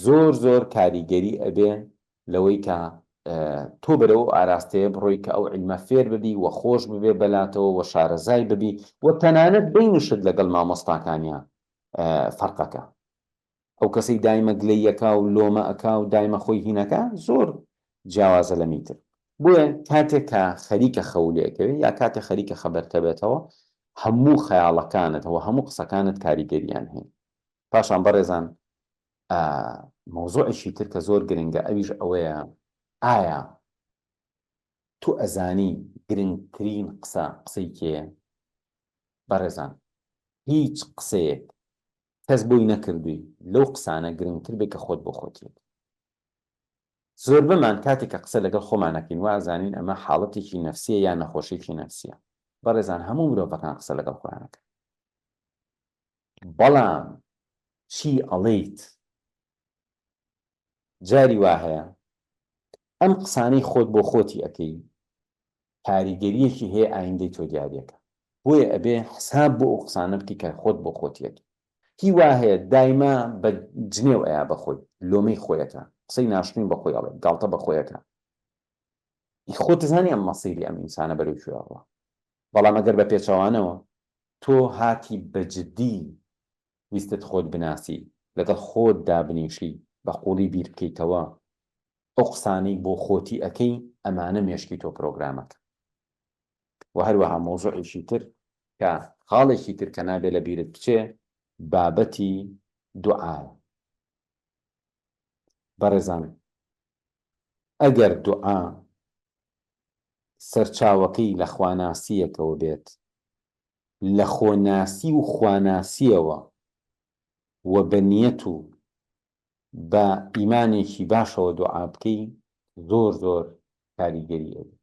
زۆر زۆر کاریگەری ئەبێ لەوەی کە تۆ بەرەو ئەو ئاراستەیە بڕۆی کە ئەو عیلمە فێر ببی و خۆش ببێ بەلاتەوە و شارەزای ببی و تەنانەت بینشت لەگەڵ مامۆستاکانیا فەرقەکە. ئەو کەسەی دایمە گلەیی ئەکا و لۆمە ئەکا و دایمە خۆی هین ئەکا زۆر جیاوازە لەمی تر. بۆیە کاتێک کە خەریکە خەو لێ ئەکەوێ یا کاتێ خەریکە خەبەرتەبێتەوە هەموو خەیاڵەکانت و هەموو قسەکانت کاریگەریان هەیە. پاشان بەڕێزان مەوزوعێکی تر کە زۆر گرنگە ئەویش ئەوەیە ئایا تۆ ئەزانی گرنگترین قسە قسەی کێیە؟ بەڕێزان هیچ قسەیەک کەس بۆی نەکردووی لەو قسانە گرنگتر بێ کە خۆت بۆ خۆتی ئەکەی. زۆربەمان کاتێک کە قسە لەگەڵ خۆمان ئەکەین وا ئەزانین ئەمە حاڵەتێکی نەفسیە یا نەخۆشیەکی نەفسیە. بەڕێزان هەموو مرۆڤەکان قسە لەگەڵ خۆیان ئەکەن. بەڵام چی ئەڵێیت؟ جاری وا هەیە ئەم قسانەی خۆت بۆ خۆتی ئەکەی کاریگەریەکی هەیە ئایندەی تۆ دیاریەکا بۆیە ئەبێ حساب بۆ ئەو قسانە بکەی کە خۆت بۆ خۆتی ئەکەی هی وا هەیە دایمە بە جنێو ئەیا بە خۆی لۆمەی خۆی ئەکا قسەی ناشرین بە خۆی ئەڵێ گاڵتە بە خۆی ئەکا ئی خۆت زانی ئەم مەسیری ئەم ئینسانە بەرەو کوێ ئەڕوا بەڵام ئەگەر بە پێچەوانەوە تۆ هاتی بە جدی ویستت خۆت بناسی، لەگەڵ خۆت دابنیشی، بە قوڵی بیر بکەیتەوە، ئەو قسانەی بۆ خۆتی ئەکەی ئەمانە مێشکی تۆ پرۆگرام ئەکەن. وە هەروەها مەوزوعێکی تر کە خاڵێکی تر کە نابێ لە بیرت بچێ بابەتی دوعایە. بەڕێزان ئەگەر دوعا سەرچاوەکەی لە خواناسییەکەوە بێت، لە خۆناسی و خواناسییەوە و بە نیەت و بە ئیمانێکی باشەوە دوعا بکەی زۆر زۆر کاریگەری ئەبێ.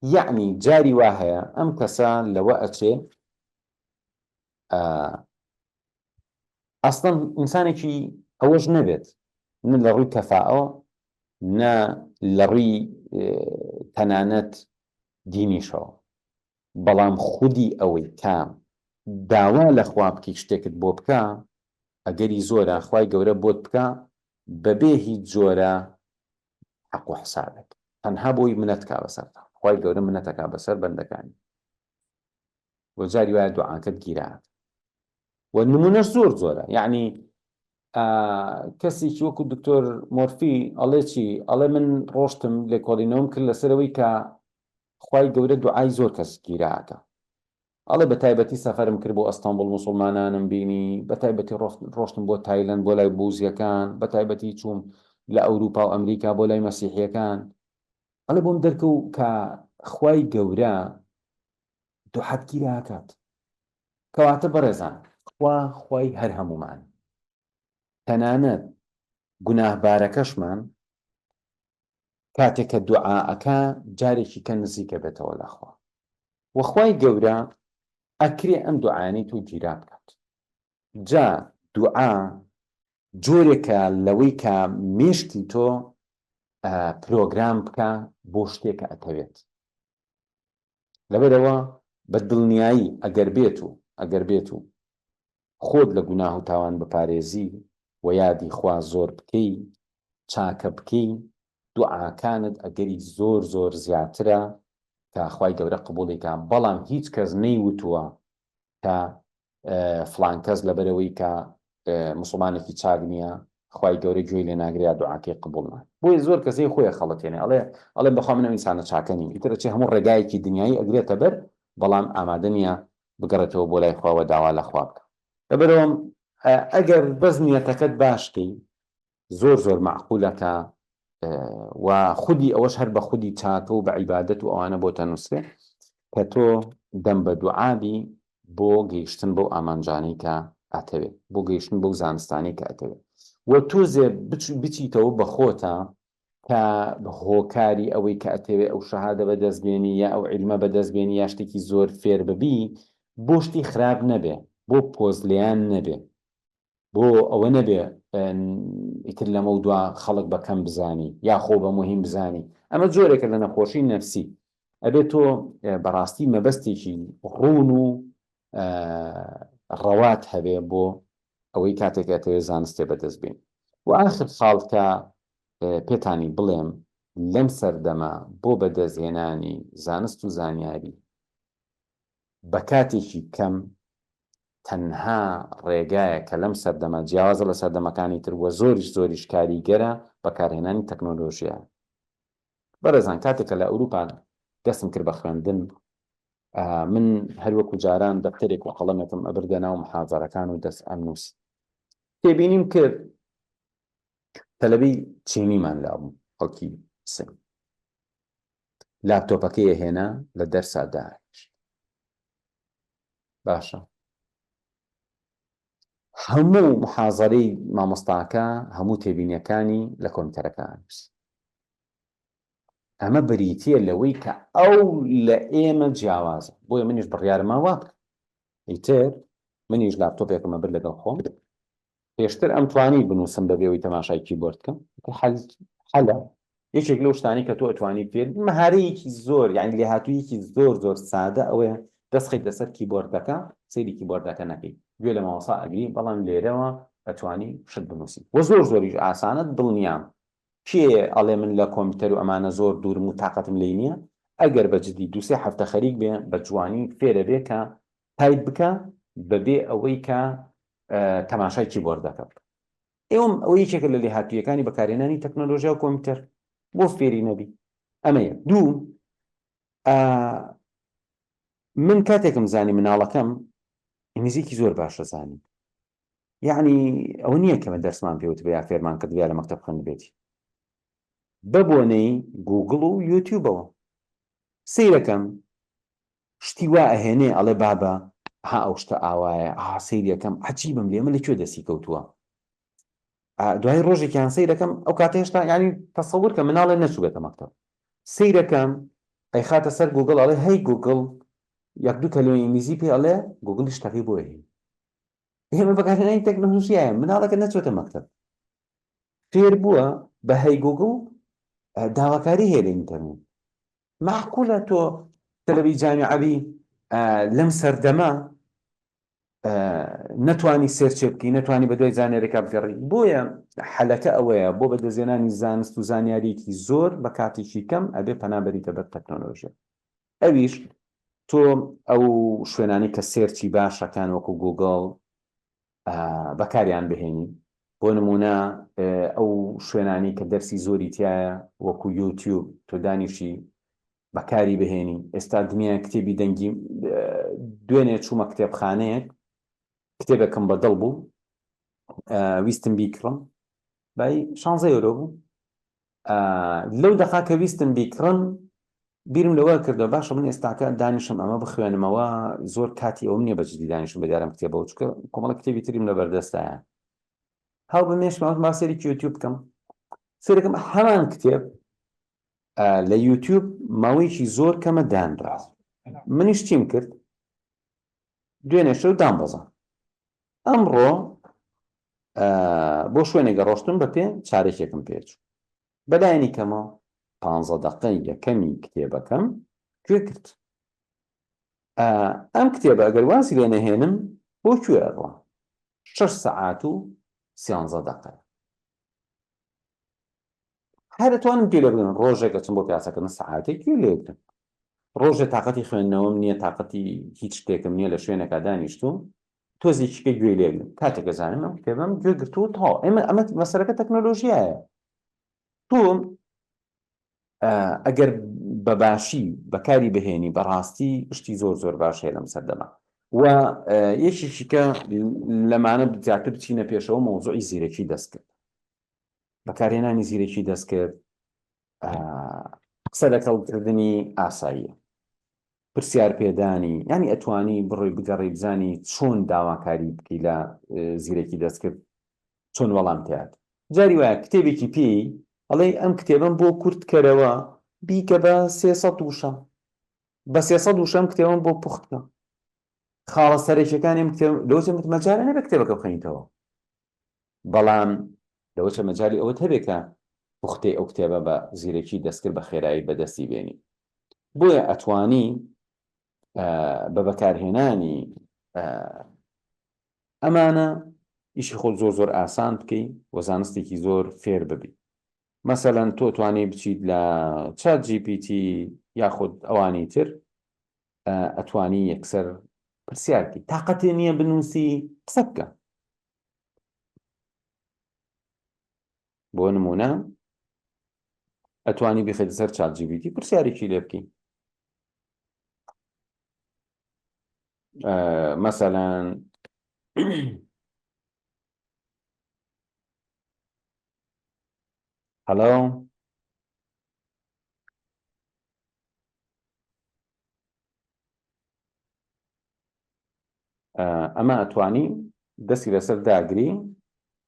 یەعنی جاری وا هەیە ئەم کەسە لەوە ئەچێ ئەسڵەن ئینسانێکی ئەوەش نەبێت نە لە ڕووی کەفائەوە نە لە ڕووی تەنانەت دینیشەوە بەڵام خودی ئەوەی کە داوا لە خوا بکەی شتێکت بۆ بکا ئەگەری زۆرە خوای گەورە بۆت بکا بەبێ هیچ جۆرە حەق و حسابێک تەنها بۆی منەت کا بەسەرتا خوای گەورە منەتەکا بەسەر بەندەکانی وە جاری وایە دوعاکەت گیرا و نمونەش زۆر زۆرە یعنی کەسێکی وەکو دکتۆر مۆرفی ئەڵێ چی ئەڵێ من ڕۆشتم لێکۆڵینەوەم کرد لەسەرەوەی کە خوای گەورە دوعای زۆر کەس گیرا ئەکا ئەڵێ بە تایبەتی سەفەرم کرد بۆ ئەستەنبوڵ موسڵمانانم بینی بە تایبەتی ڕۆشتم بۆ تایلەند بۆ لای بوزیەکان بە تایبەتی چووم لە ئەوروپا و ئەمریکا بۆ لای مەسیحیەکان ئەڵێ بۆم دەرکەوت کە خوای گەورە دوعات گیرا ئەکات کەواتە بەڕێزان خوا خوای هەر هەموومان تەنانەت گوناهبارەکەشمان کاتێک کە دوعا ئەکا جارێکی کە نزیکە بێتەوە لە خوا وە خوای گەورە ئەکرێ ئەم دوعایانەی تۆ گیرا بکات جا دوعا جۆرێکە لەوەی کە مێشکی تۆ پرۆگرام بکە بۆ شتێک کە ئەتەوێت لەبەرەوە بە دڵنیایی ئەگەر بێت و ئەگەر بێت و خۆت لە گوناه و تاوان بپارێزی و یادی خوا زۆر بکەی چاکە بکەی دوعاکانت ئەگەری زۆر زۆر زیاترە کە خوای گەورە قبوڵی کا بەڵام هیچ کەس نەی وتووە کە فڵان کەس لەبەرەوەی کە موسڵمانێکی چاک نییە خوای گەورە گوێی لێ ناگرێ یا دوعاکەی قبوڵ ناکات بۆیە زۆر کەسەی خۆی خەڵەتێنێ ئەڵێ ئەڵێ بەخوا من ئەو ئینسانە چاکە نیم ئیتر ئەچێ هەموو ڕێگایەکی دنیایی ئەگرێتە بەر بەڵام ئامادە نییە بگەڕێتەوە بۆ لای خوا وە داوا لە خوا بکا لەبەرئەوە ئەگەر بەس نیەتەکەت باش کەی زۆر زۆر مەعقولە کە و خودی ئەوەش هەر بە خودی چاکە و بە عیبادەت و ئەوانە بۆتە نووسرێ کە تۆ دەم بە دوعابی بۆ گەیشتن بەو ئامانجانەی کە ئەتەوێ بۆ گەیشتن بەو زانستانەی کە ئەتەوێ و تۆزێ بچیتەوە بە خۆتە کە هۆکاری ئەوەی کە ئەتەوێ ئەو شەهادە بەدەست بێنی یا ئەو عیلمە بەدەست بێنی یا شتێکی زۆر فێر ببی بۆ شتی خراپ نەبێ بۆ پۆزلێیان نەبێ بۆ ئەوە نەبێ ئیتر لەمەو دوا خەڵک بە کەم بزانی یا خۆ بە موهیم بزانی ئەمە جۆرێکە لە نەخۆشی نەفسی ئەبێ تۆ بەڕاستی مەبەستێکی ڕوون و ڕەوات هەبێ بۆ ئەوەی کاتێک ئەتەوێ زانستێ بەدەست بێنی و ئاخر خاڵ کە پێتانی بڵێم لەم سەردەمە بۆ بەدەستهێنانی زانست و زانیاری بە کاتێکی کەم. تەنها ڕێگایە کە لەم سەردەمە جیاوازە لە سەردەمەکانی تر وە زۆریش زۆریش کاریگەرە بەکارهێنانی تەکنۆلۆژیایە. بەڕێزان کاتێک کە لە ئەوروپا دەستم کرد بە خوێندن من هەر وەکو جاران دەفتەرێک و قەڵەمێکم ئەبردە ناو محازەرەکان و دەست ئەمنووسی. تێبینیم کرد تەلەبەی چینیمان لابوو خەڵکی سن لاپتۆپەکەی ئەهێنا لە دەرسا دانیشت باشە هەموو محازەرەی مامۆستاکە هەموو تێبینیەکانی لە کۆمپیوتەرەکە ئەنووسی ئەمە بریتییە لەوەی کە ئەو لە ئێمە جیاوازە بۆیە منیش بڕیارما وا بکەم ئیتر منیش لاپتۆپێکم ئەبرد لەگەڵ خۆم پێشتر ئەمتوانی بنووسم بەبێ ئەوەی تەماشای کیبۆرد بکەم حەلە یەکێک لەو شتانی کە تۆ ئەتوانی فێر مەهارەیەکی زۆر یعنی لێهاتوویەکی زۆر زۆر سادە ئەوەیە دەست خەیت لەسەر کیبۆردەکە سەیری کیبۆردەکە نەکەی گوێ لە مامۆستا ئەگری بەڵام لێرەوە ئەتوانی شت بنووسی وە زۆر زۆریش ئاسانە دڵنیام کێ ئەڵێ من لە کۆمپیوتەر و ئەمانە زۆر دوورم و تاقەتم لێی نییە ئەگەر بە جدی دووسێ هەفتە خەریک بێ بە جوانی فێرە بێ کە تایپ بکە بەبێ ئەوەی کە تەماشای کیبۆردەکە بکە ئێوەم ئەوە یەکێکە لە لێهاتوویەکانی بەکارهێنانی تەکنۆلۆژیا و کۆمپیوتەر بۆ فێری نەبی ئەمەیە دوو من کاتێکم زانی مناڵەکەم ئینگلیزیکی زۆر باشە زانی یعنی ئەوە نییە کە من دەرسمان پێوت بێ یا فێرمان کرد یا لە مەکتەب خوێندبێتی بە بۆنەی گوگڵ و یوتیوبەوە سەیرەکەم شتی وا ئەهێنێ ئەڵێ بابە ها ئەو شتە ئاوایە ئا سەیری ئەکەم عەجیبم لێ ئەمە لە کوێ دەستی کەوتووە دوای ڕۆژێکیان سەیرەکەم ئەو کاتە هێشتا یعنی تەسەور کە مناڵێ نەچووبێتە مەکتەب سەیرەکەم ئەیخاتە سەر گوگڵ ئەڵێ هەی گوگڵ یەک دوو کەلمەی ئینگلیزی پێ ئەڵێ گوگڵی شتەکەی بۆ ئەهێنێ ئێمە بەکارهێنانی تەکنەلۆژیایە مناڵەکە نەچۆتە مەکتەب فێر بووە بە هەی گوگڵ داواکاری هەیە لە ئینتەرنێت مەعقولە تۆ تەلەبەی جامیعە بی لەم سەردەمە نەتوانی search ێ بکەی نەتوانی بە دوای زانیارێکا بگەڕی بۆیە حەلەکە ئەوەیە بۆ بەدەستهێنانی زانست و زانیاریەکی زۆر بە کاتێکی کەم ئەبێ پەنا بەریتە بەر تەکنۆلۆژیا ئەویش تۆ ئەو شوێنانی کە search ی باشەکان وەکو گوگڵ بەکاریان بهێنی بۆ نمونە ئەو شوێنانی کە دەرسی زۆری تایە وەکو یوتیوب تۆ دانیشی بەکاری بهێنی ئێستا دنیا کتێبی دەنگی دوێنێ چوومە کتێبخانەیەک کتێبێکم بەدڵ بوو ویستم بیکڕم بای شانزە یۆرۆ بوو لەو دەقا کە ویستم بیکڕم بیرم لەوە کردەوە باشە من ئێستاکە دانیشم ئەمە بخوێنمەوە زۆر کاتی ئەوم نییە بە جدی دانیشم بە دیارم کتێبەوە چونکە کۆمەڵە کتێبی تریم لە بەردەستایە هاو بە مێشکم وتم با سەیرێکی یوتیوب بکەم سەیرەکەم هەمان کتێب لە یوتیوب ماوەیەکی زۆر کەمە دانرا منیش چیم کرد دوێنێ شەو دامبەزان ئەمڕۆ بۆ شوێنێک گەڕۆشتم بە پێ چارەکێکم پێچوو بەلایەنی کەمەوە پانزە دەقەی یەکەمی کتێبەکەم گوێ کرد ئەم کتێبە ئەگەر وازی لێ نەهێنم بۆ کوێ ئەڕوا شەش سەعات و سیانزە دەقە هەر ئەتوانم گوێ لێ بگرم ڕۆژێک ئەچم بۆ پیاسەکردن سەعاتێک گوێ لێ بگرم ڕۆژێ تاقەتی خوێندنەوەم نییە تاقەتی هیچ شتێکم نییە لە شوێنێکا دانیشتوم تۆزێکی کە گوێ لێ بگرم کاتێک ئەزانم ئەم کتێبەم گوێ گرتووە تەواو ئێمە ئەمە مەسەلەکە تەکنۆلۆژیایە تۆ ئەگەر بە باشی بەکاری بهێنی بەڕاستی شتی زۆر زۆر باش هەیە لەم سەردەمە و یەکێکی کە لەمانە زیاتر بچینە پێشەوە مەوزوعی زیرەکی دەستکرد بەکارهێنانی زیرەکی دەستکرد قسە لەگەڵکردنی ئاساییە پرسیار پێدانی یانی ئەتوانی بڕۆی بگەڕی بزانی چۆن داواکاری بکەی لە زیرەکی دەستکرد چۆن وەڵام تیات جاری وایە کتێبێکی پێی ئەڵێ ئەم کتێبم بۆ کورت کەرەوە بیکە بە 300 وشە بە 300 وشەم کتێبم بۆ پوخت بکە خاڵە سەرەکیەکانی ئەم کتێب لەوە چێ مەجالە نەبێ کتێبەکە بخەنیتەوە بەڵام لەوە چە مەجالی ئەوەت هەبێ کە پوختەی ئەو کتێبە بە زیرەکی دەستکرد بە خێرایی بەدەستی بێنی بۆیە ئەتوانی بە بەکارهێنانی ئەمانە ئیشی خۆت زۆر زۆر ئاسان بکەی و زانستێکی زۆر فێر ببی مەسەلەن تۆ توانی بچیت لە چات جی پی تی یاخود ئەوانی تر ئەتوانی یەکسەر. پرسیار بکەی تاقەتێ نییە بنووسی قسە بکە بۆ نمونە ئەتوانی بخێتە سەر ChatGPT پرسیارێکی لێ بکەی مەسەلەن Hello? ئەمە ئەتوانی دەستی لەسەر داگری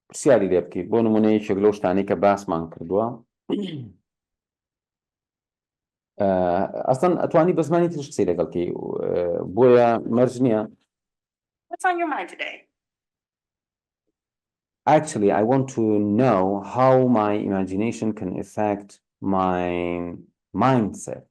پرسیاری لێ بکەیت بۆ نمونە یەکێک لەو شتانەی کە باسمان کردووە ئەسڵەن ئەتوانی بە زمانی تریش قسەی لەگەڵ کەی بۆیە مەرج نییە What's on your mind today? Actually, I want to know how my imagination can affect my mindset.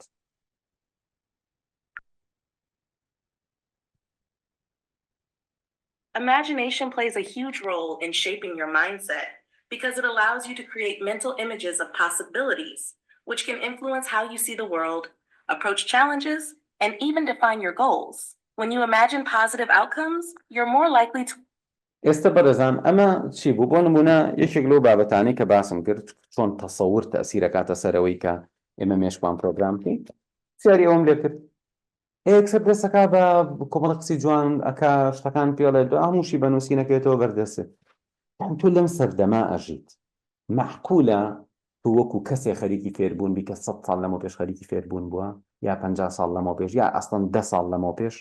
Imagination plays a huge role in shaping your mindset because it allows you to create mental images of possibilities, which can influence how you see the world, approach challenges, and even define your goals. When you imagine positive outcomes, you're more likely to. ئێستە بەڕێزان ئەمە چی بوو؟ بۆ نموونە یەکێک لەو بابەتانەی کە باسم کرد چۆن تەسەور تەئسیر ئەکاتە سەر ئەوەی کە ئێمە مێشکمان پرۆگرام بکەین پرسیاری ئەوەم لێ کرد یەکسەر دەستەکا بە کۆمەڵە قسەی جوان ئەکا شتەکان پێڵێ دو هەمووشی بە نووسینەکەوێتەوە بەردەستت یان تۆ لەم سەردەما ئەژیت مەعقولە تۆ وەکو کەسێ خەریکی فێربوون بی کە سەد ساڵ لەمەو پێش خەریکی فێربوون بووە یا 50 ساڵ لەمەو پێش یا ئەسڵەن دە ساڵ لەمەو پێش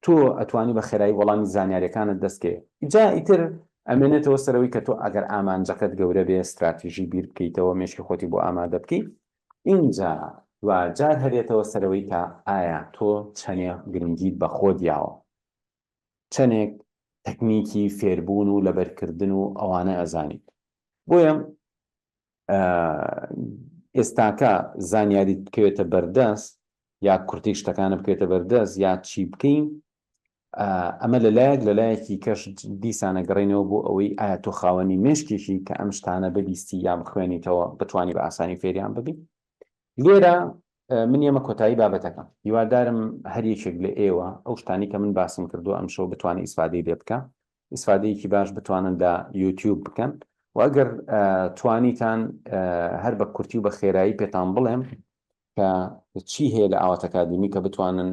تۆ ئەتوانی بە خێرایی وەڵامی زانیاریەکانت دەست کەوێ جا ئیتر ئەمێنێتەوە سەرەوەی کە تۆ ئەگەر ئامانجەکەت گەورە بێ ستراتیژی بیر بکەیتەوە مێشکی خۆتی بۆ ئامادە بکەی ئینجا دواجار هەرێتەوە سەرەوەی کە ئایا تۆ چەنێ گرنگیت بە خۆت یاوە چەنێک تەکنیکی فێربوون و لەبەرکردن و ئەوانە ئەزانیت بۆیە ئێستاکە زانیاریت بکەوێتە بەردەست یا کورتەی شتەکانە بکەوێتە بەردەست یا چی بکەین ئەمە لەلایەک لەلایەکی کەش دیسانە گەڕینەوە بۆ ئەوەی ئایا تۆ خاوەنی مێشکێکی کە ئەم شتانە ببیستی یا بخوێنیتەوە بتانی بە ئاسانی فێریان ببی لێرە من یەمە کۆتایی بابەتەکەم هیوادارم هەر یەکێک لە ئێوە ئەو شتانی کە من باسم کردو ئەم شەو بتوانێت ئیسفادەی لێ بکە ئیسفادەیەکی باش بتوانن لە یوتیوب بکەن و ئەگەر توانیتان هەر بە کورتی و بە خێرایی پێتان بڵێم کە چی هەیە لە ئاوات ئەکادیمی کە بتوانن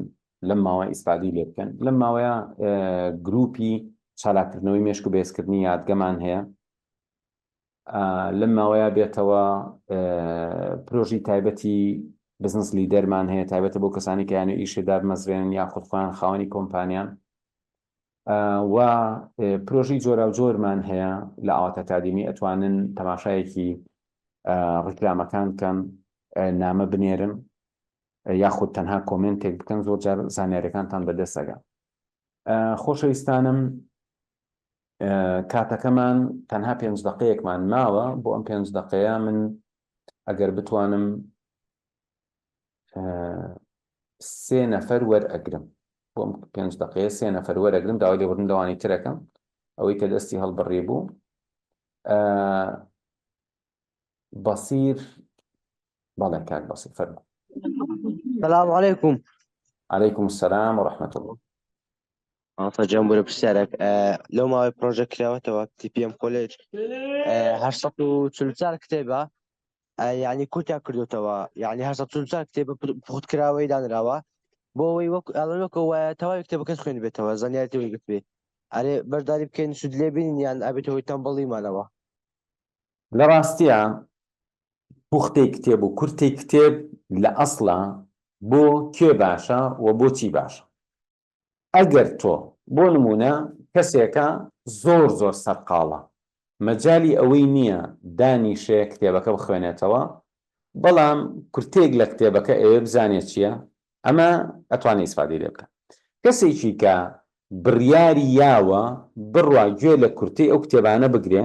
لەم ماوە ئیسفادەی لێ بکەن لەم ماوەیە گروپی چالاککردنەوەی مێشک و بەهێزکردنی یادگەمان هەیە لەم ماوەیە بێتەوە پرۆژی تایبەتی Business Leader مان هەیە تایبەتە بۆ کەسانی کە یانە ئیشێ دابمەزرێنن یاخود خۆیان خاوەنی کۆمپانیان و پرۆژەی جۆراوجۆرمان هەیە لە ئاوات ئەکادیمی ئەتوانن تەماشایەکی ڕیکلامەکان بکەن نامە بنێرن یاخود تەنها comment ێک بکەن زۆر جار زانیاریەکانتان بەدەستەگە خۆشەویستانم کاتەکەمان تەنها پێنج دقەیەکمان ماوە بۆ ئەم پێنج دقەیە من ئەگەر بتوانم سێ نەفەر وەرئەگرم بۆ ئەم پێنج دقەیە سێ نەفەر وەرەگرم داوای لێبوردن لەوانی ترەکەم ئەوەی کە دەستی هەڵبڕی بوو بەسیر بەڵێ کاک بەسیر فەرموو سلام علیکم علیکم السلام و رحمة الله مامۆستا گیان بۆرە پرسیارێک لەو ماوەی پرۆژە کراوەتەوە TPM کۆلێج 844 کتێبە یعنی کورتیان کردوتەوە یعنی 844 کتێبە پوخت کراوەی دانراوە بۆ ئەوەی وەک ئەڵێن وەکو وایە تەواوی کتێبەکەت خوێندبێتەوە زانیاری وەرگرتبێ ئەرێ بەشداری بکەین سوود لێ بینین یان ئەبێتە هۆی تەمبەڵیمانەوە لە ڕاستیا پوختەی کتێب و کورتەی کتێب لە ئەسڵا بۆ کێ باشە و بۆچی باشە ئەگەر تۆ بۆ نموونە کەسێکە زۆر زۆر سەرقاڵە مەجالی ئەوەی نییە دانیشێ کتێبەکە بخوێنێتەوە بەڵام کورتەیەک لە کتێبەکە ئەوێ بزانێ چییە ئەمە ئەتوانێ ئیسفادەی لێ بکا کەسێکی کە بڕیاری یاوە بڕوا گوێ لە کورتەی ئەو کتێبانە بگرێ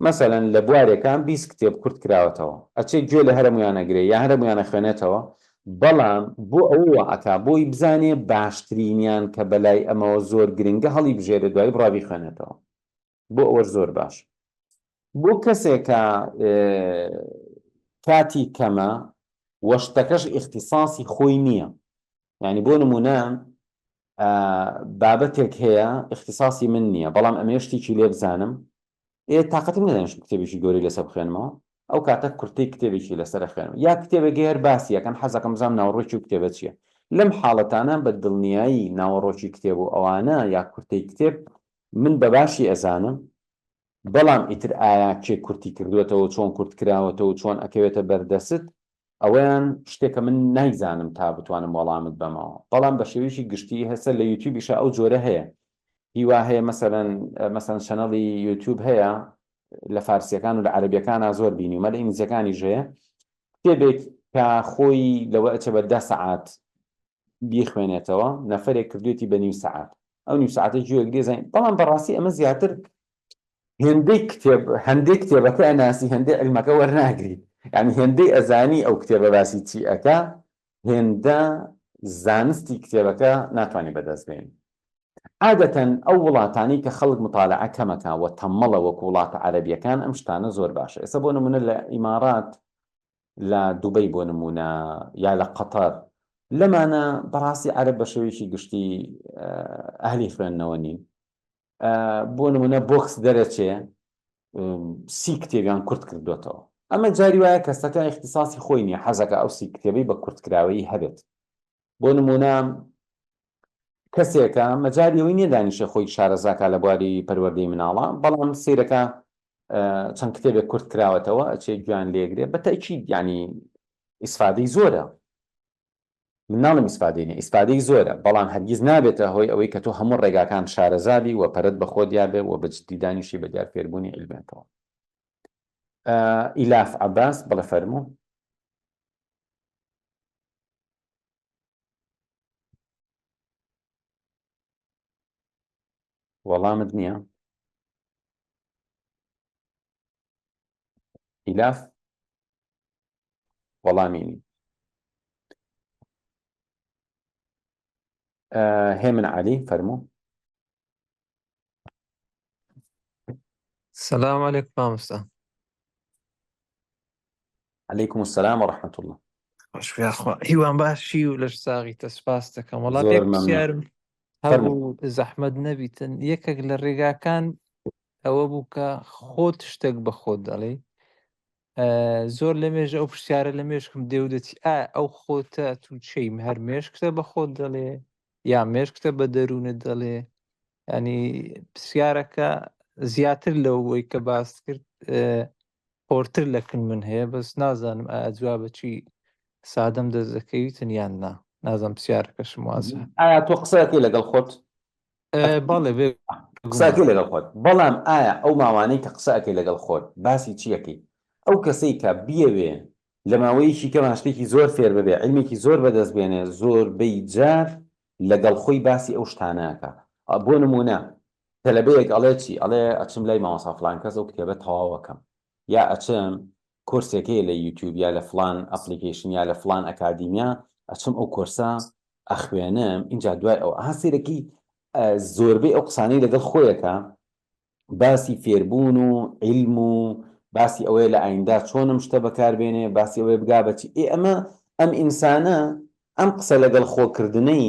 مەسەلەن لە بوارێکا 20 کتێب کورت کراوەتەوە ئەچێ گوێ لە هەرەمویان ئەگرێ یا هەرەمویان ئەخوێنێتەوە بەڵام بۆ ئەوە وا ئەکا بۆی بزانێ باشترینیان کە بەلای ئەمەوە زۆر گرنگە هەڵیبژێرێ دوایی بڕا بیخوێنێتەوە بۆ ئەوەش زۆر باش بۆ کەسێک کە کاتی کەمە وە شتەکەش ئیختیساسی خۆی نییە. یعنی بۆ نمونە بابەتێک هەیە اختصاصی من نییە بەڵام ئەمێ شتێکی لێ بزانم ئێ تاقەتم نەدانیشتم کتێبێکی گەورەی لەسەر بخوێنمەوە ئەو کاتە کورتەی کتێبێکی لەسەر ئەخوێنم یا کتێبێک هەر باسی ئەکەن حەزەکەم بزانم ناوەڕۆکی ئەو کتێبە چییە لەم حاڵەتانە بە دڵنیایی ناوەڕۆکی کتێب و ئەوانە یا کورتەی کتێب من بە باشی ئەزانم بەڵام ئیتر ئایا کێ کورتی کردووەتەوە چۆن کورت کراوەتەوە و چۆن ئەکەوێتە بەردەست ئەوەیان شتێکە من نایزانم تا بتوانم وەڵامت بەمەوە بەڵام بە شێوەیەکی گشتی هەسە لە یوتیوبیشا ئەو جۆرە هەیە هیوا هەیە مەسەلەن مەسەلەن channel ی یوتیوب هەیە لە فارسیەکان و لە عەرەبیەکانا زۆر بینیومە لە ئینگلیزیەکانیش هەیە کتێبێک کە خۆی لەوە ئەچێ بە دە سەعات بیخوێنێتەوە نەفەرێک کردوێتی بە نیو سەعات ئەو نیو سەعاتە گوێ گرێ زانین بەڵام بەڕاستی ئەمە زیاتر هێندەی کتێب هەندێک کتێبەکە ئەناسی هێندەی علمەکە وەرناگری یعنی هێندەی ئەزانی ئەو کتێبە باسی چی ئەکا هێندە زانستی کتێبەکە ناتوانانی بەدەست بێنی عادەتەن ئەو وڵاتانەی کە خەڵک متالعە کەمەکە و تەمەڵە وەکو وڵاتە عەرەبیەکان ئەم شتانە زۆر باشە ئێستا بۆ نمونە لە ئیمارات لە دوبەی بۆ نمونە یا لە قەتەر لەمانە بەڕاستی عەرەب بە شێوەیەکی گشتی ئەهلی خوێندنەوە نین بۆ نمونە box دەرەچێ سی کتێبیان کورت کردوێتەوە ئەمە جاری وایە کەسەکە اختصاصی خۆی نییە حەزەکە ئەو سی کتێبەی بە کورتکراوەیی هەبێت بۆ نمونە کەسێکە مەجالی ئەوەی نییە دانیشێ خۆی شارەزاکە لە بواری پەروەردەی مناڵە بەڵام سیرەکە چەند کتێبێک کورت کراوەتەوە ئەچێ گویان لێگرێ بە تەئکید یعنی ئیسفادەی زۆرە من ناڵێم ئیسفادەی نیە ئیسفادەی زۆرە بەڵام هەرگیز نابێتە هۆی ئەوەی کە تۆ هەموو ڕێگاکان شارەزابی و پەرەت بە خۆت یابێ و بە جدی دانیشی بە دیار فێربوونی عیلمێکەوە. ئیلاف عەباس بەڵێ فەرموو. وەڵامت نییە؟ ئیلاف وەڵامی نی. هێمن عەلی فەرموو. سلام علیکم مامۆستا. علیکم السلام و رحمة الله. خۆش یاخوا هیوان باشی و لەش ساغیتە سپاس دەکەم وەڵا پێ زۆر مەمنون. پرسیارم فەرموو. هەبوو زەحمەت نەبیتن یەکێک لە ڕێگاکان ئەوە بوو کە خۆت شتێک بە خۆت دەڵێی زۆر لە مێژە ئەو پرسیارە لە مێشکم دێ و دەچی ئایا ئەو خۆتە تو چی هەر مێشکتە بە خۆت دەڵێ یا مێشکتە بە دەروونت دەڵێ ینی پرسیارەکە زیاتر لەوەی کە باست کرد قۆرتر لە کن من هەیە بەس نازانم ئایا جوابە چی سادەم دەست دەکەویتن یان نا نازانم پرسیارەکەشم وازە ئایا تۆ قسەکەی لەگەڵ خۆت بەڵێ بێ قسەکەی لەگەڵ خۆت بەڵام ئایا ئەو ماوانەی کە قسە ئەکەی لەگەڵ خۆت باسی چی ئەکەی ئەو کەسەی کە بیەوێ لە ماوەیەکی کەما شتێکی زۆر فێر ببێ عیلمێکی زۆر بەدەست بێنێ زۆربەی جار لەگەڵ خۆی باسی ئەو شتانە ئەکا بۆ نموونە تەلەبەیەک ئەڵێ چی ئەڵێ ئەچم لای مامۆستا فڵان کەس ئەو کتێبە تەواو ئەکەم یا ئەچم کۆرسێک هەیە لە یوتیوب یا لە فڵان application یا لە فڵان ئەکادیمیا ئەچم ئەو کۆرسە ئەخوێنم ئینجا دوای ئەوە ئەها سەیرەکی زۆربەی ئەو قسانەی لەگەڵ خۆیەکە باسی فێربوون و عیلم و باسی ئەوەیە لە ئایندا چۆنم شتە بەکاربێنێ باسی ئەوەیە بگا بەچی ئێ ئەمە ئەم ئینسانە ئەم قسە لەگەڵ خۆکردنەی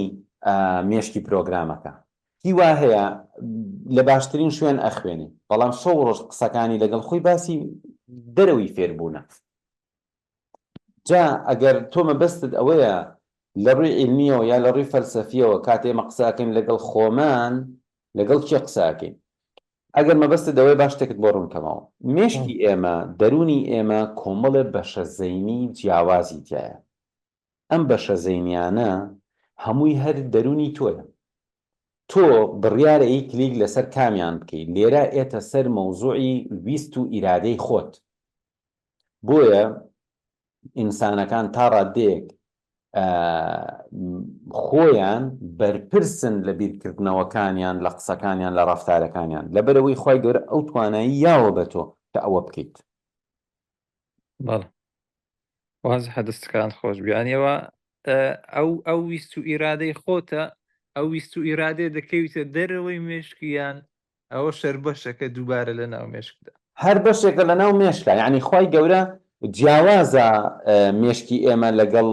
مێشکی پرۆگرامەکە هیوا هەیە لە باشترین شوێن ئەخوێنێ بەڵام شەو ڕۆژ قسەکانی لەگەڵ خۆی باسی دەرەوەی فێربوونە جا ئەگەر تۆ مەبەستت ئەوەیە لە ڕووی عیلمیەوە یا لە ڕووی فەلسەفیەوە کاتێ ئێمە قسە ئەکەین لەگەڵ خۆمان لەگەڵ کێ قسە ئەکەین ئەگەر مەبەستت ئەوەیە با شتێکت بۆ ڕوون کەمەوە مێشکی ئێمە دەروونی ئێمە کۆمەڵێ بەشە زەینی جیاوازی تیایە ئەم بەشە زەینیانە هەمووی هەر دەروونی تۆیە تۆ بڕیارە ی کلیک لەسەر کامیان بکەی لێرە ئێتە سەر مەوزوعی ویست و ئیرادەی خۆت بۆیە ئینسانەکان تا ڕاددەیەک خۆیان بەرپرسن لە بیرکردنەوەکانیان لە قسەکانیان لە ڕەفتارەکانیان لەبەرەوەی خوای گەورە ئەو توانایی یاوە بە تۆ کە ئەوە بکەیت. بەڵێ وازحە دەستەکانت خۆش بێ یانی ئەوە ئەو ئەو ویست و ئیرادەی خۆتە ئەو ویست و ئیرادەیە دەکەویتە دەرەوەی مێشکی یان ئەوە شەر بەشەکە دووبارە لە ناو مێشکدا. هەر بەشێکە لە ناو مێشکا یانی خوای گەورە جیاوازە مێشکی ئێمە لەگەڵ.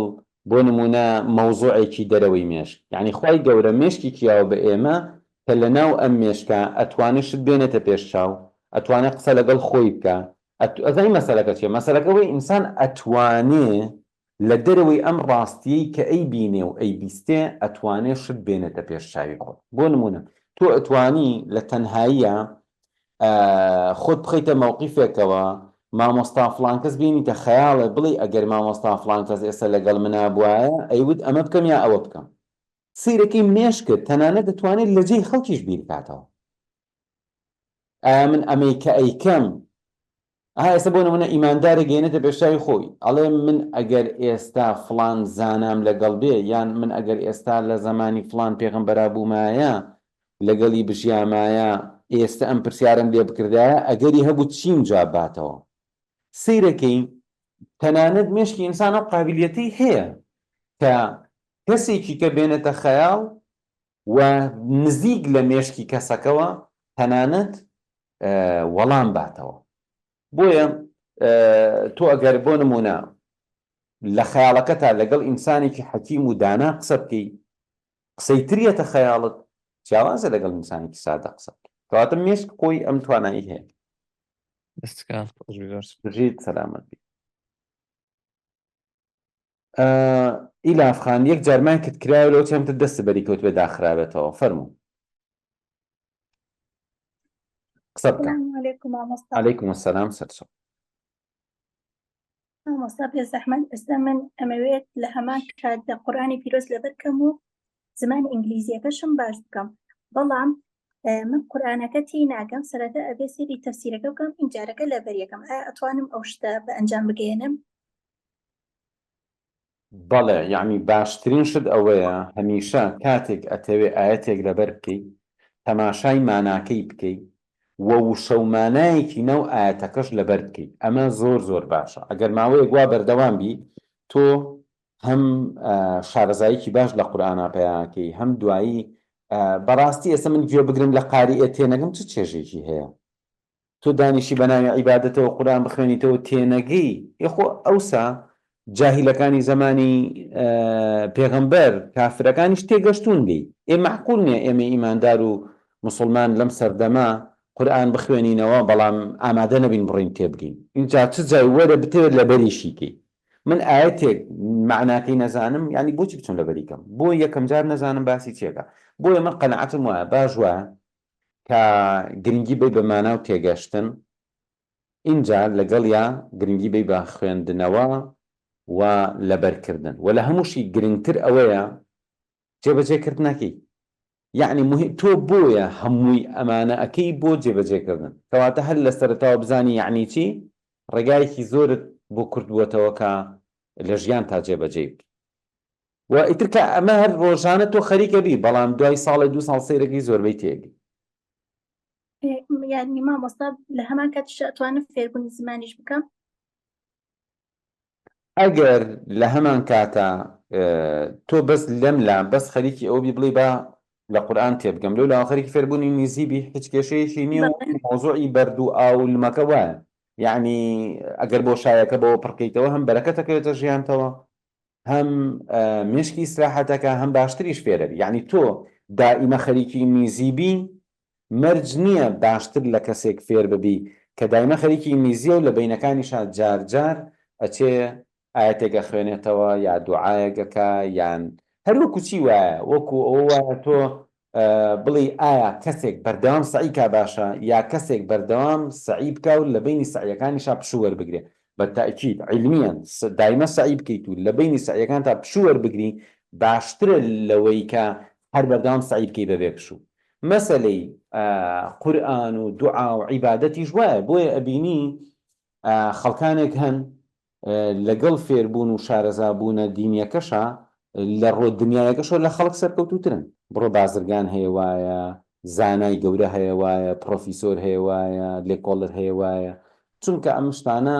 بۆ نموونە مەوزوعێکی دەرەوەی مێشک یانی خوای گەورە مێشکێکی یاوە بە ئێمە کە لەناو ئەم مێشکە ئەتوانێ شت بێنێتە پێش چاو ئەتوانێ قسە لەگەڵ خۆی بکا ئەزانی مەسەلەکە چیە مەسەلەکە ئەوەیە ئینسان ئەتوانێ لە دەرەوەی ئەم ڕاستیەی کە ئەیبینێ و ئەیبیستێ ئەتوانێ شت بێنێتە پێش چاوی خۆت بۆ نموونە تۆ ئەتوانی لە تەنهاییە خۆت بخەیتە مەوقیفێکەوە مامۆستا فڵان کەس بینیتە خەیاڵێ بڵێی ئەگەر مامۆستا فڵان کەس ئێستا لەگەڵ منا بوایە ئەیوت ئەمە بکەم یا ئەوە بکەم سەیرەکەی مێشکت تەنانەت دەتوانێت لە جێی خەڵکیش بیر بکاتەوە ئایا من ئەمەی کە ئەیکەم ئەها ئێستا بۆ نمونە ئیماندارێک گەێنێتە پێشچاوی خۆی ئەڵێ من ئەگەر ئێستا فڵان زانام لەگەڵ بێ یان من ئەگەر ئێستا لە زەمانی فڵان پێغەمبەرا بوومایە لەگەڵی بژیامایە ئێستە ئەم پرسیارەم لێ بکردایە ئەگەری هەبوو چیم جواب باتەوە سەیرەکەی تەنانەت مێشکی ئینسان ئەو قابلیەتەی هەیە کە کەسێکی کە بێنێتە خەیاڵ و نزیک لە مێشکی کەسەکەوە تەنانەت وەڵام باتەوە بۆیە تۆ ئەگەر بۆ نمونە لە خەیاڵەکەتا لەگەڵ ئینسانێکی حەکیم و دانا قسە بکەی قسەی تریەتە خەیاڵت جیاوازە لەگەڵ ئینسانێکی سادە قسە بکەی کەواتە مێشک خۆی ئەم توانایی هەیە دەستکان خۆش بی زۆر بژیت سەلامەت بی ئیلاف خان یەک جار مایکت کرایە لەوە چێمتر دەست بەری کەوت بێ داخرابێتەوە فەرموو قسە بکە سلام علیکم مامۆستا علیکم السلام سەرچاو مامۆستا بێ زەحمەت ئێستا من ئەمەوێت لە هەمان کاتدا قورئانی پیرۆز لەبەر کەم و زمانی ئینگلیزیەکەشم باش بکەم بەڵام من قورئانەکە تی ناگەم سەرەتا ئەبێ سەیری تەفسیرەکە بکەم ئینجارەکە لەبەر یەکەم ئایا ئەتوانم ئەو شتە بە ئەنجام بگەیەنم؟ بەڵێ یەعنی باشترین شت ئەوەیە هەمیشە کاتێک ئەتەوێ ئایەتێک لەبەر بکەی تەماشای ماناکەی بکەی وە وشە و مانایەکی ناو ئایەتەکەش لەبەر بکەی ئەمە زۆر زۆر باشە ئەگەر ماوەیەک وا بەردەوام بی تۆ هەم شارەزاییکی باش لە قورئانا پەیا ئەکەی هەم دوایی بەڕاستی ئێستا من گوێ بگرم لە قاریئێ تێنەگەم چ چێژێکی هەیە تۆ دانیشی بە ناوی عیبادەتەوە قورئان بخوێنیتەوە تێنەگەی ئێ خۆ ئەوسا جاهیلەکانی زەمانی پێغەمبەر کافرەکانیش تێگەشتوون لێی ئێ مەعقول نیە ئێمەی ئیماندار و موسڵمان لەم سەردەمە قورئان بخوێنینەوە بەڵام ئامادە نەبین بڕۆین تێبگەین ئینجا چ جای وەرە بتەوێت لەبەریشی کەی من ئایەتێک مەعناکەی نەزانم یانی بۆچی بچم لەبەری کەم بۆ یەکەم جار نەزانم باسی چیەکە بۆیە من قەناعەتم وایە باش وایە کە گرنگی بەی بە مانا و تێگەشتن ئینجا لەگەڵیا گرنگی بەی بە خوێندنەوە و لەبەرکردن وە لە هەمووشی گرنگتر ئەوەیە جێبەجێکردنەکەی یەعنی موهیم تۆ بۆیە هەمووی ئەمانە ئەکەی بۆ جێبەجێکردن کەواتە هەر لە سەرەتاوە بزانی یەعنی چی ڕێگایەکی زۆرت بۆ کورت بووەتەوە کە لە ژیانتا جێبەجێی بکەی و ئیتر کە ئەمە هەر ڕۆژانە تۆ خەریکە بی بەڵام دوای ساڵێ دوو ساڵ سەیرەکەی زۆربەی تێگەی. یانی مامۆستا لە هەمان کاتیشا ئەتوانم فێربوونی زمانیش بکەم؟ ئەگەر لە هەمان کاتا تۆ بەس لەم لا بەس خەریکی ئەوە بی بڵێی با لە قورئان تێبگەم لەو لاوە خەریکی فێربوونی ئینگلیزی بی هیچ کێشەیەکی نییە و بەڵێ. مەوزوعی بەرد و ئاو و لمەکە وایە یەعنی ئەگەر بۆشایەکە بەوە پڕکەیتەوە هەم بەرەکەت ئەکەوێتە ژیانتەوە هەم مێشکی ئیسراحەت ئەکا هەم باشتریش فێرەبی یەعنی تۆ دائیمە خەریکی ئینگلیزی بی مەرج نییە باشتر لە کەسێک فێر ببی کە دایمە خەریکی ئینگلیزیە و لە بەینەکانیشا جار جار ئەچێ ئایەتێک ئەخوێنێتەوە یا دوعایەک ئەکا یان هەر وەکو چی وایە وەکو ئەوە وایە تۆ بڵێی ئایا کەسێک بەردەوام سەعی کا باشە یا کەسێک بەردەوام سەعی بکا و لە بەینی سەعیەکانیشا پشوو وەربگرێ بە تەئکید عیلمیەن دایمە سەعی بکەیت و لە بەینی سەعیەکانتا پشوو وەربگری باشترە لەوەی کە هەر بەردەوام سەعی بکەی بەبێ پشوو مەسەلەی قورئان و دوعا و عیبادەتیش وایە بۆیە ئەبینی خەڵکانێک هەن لەگەڵ فێربوون و شارەزابوونە دینیەکەشا لە ڕوە دنیایەکەشەوە لە خەڵک سەرکەوتووترن. بڕۆ بازرگان هەیە وایە، زانای گەورە هەیە وایە، پڕۆفیسۆر هەیە وایە، لێکۆڵەر هەیە وایە. چونکە ئەم شتانە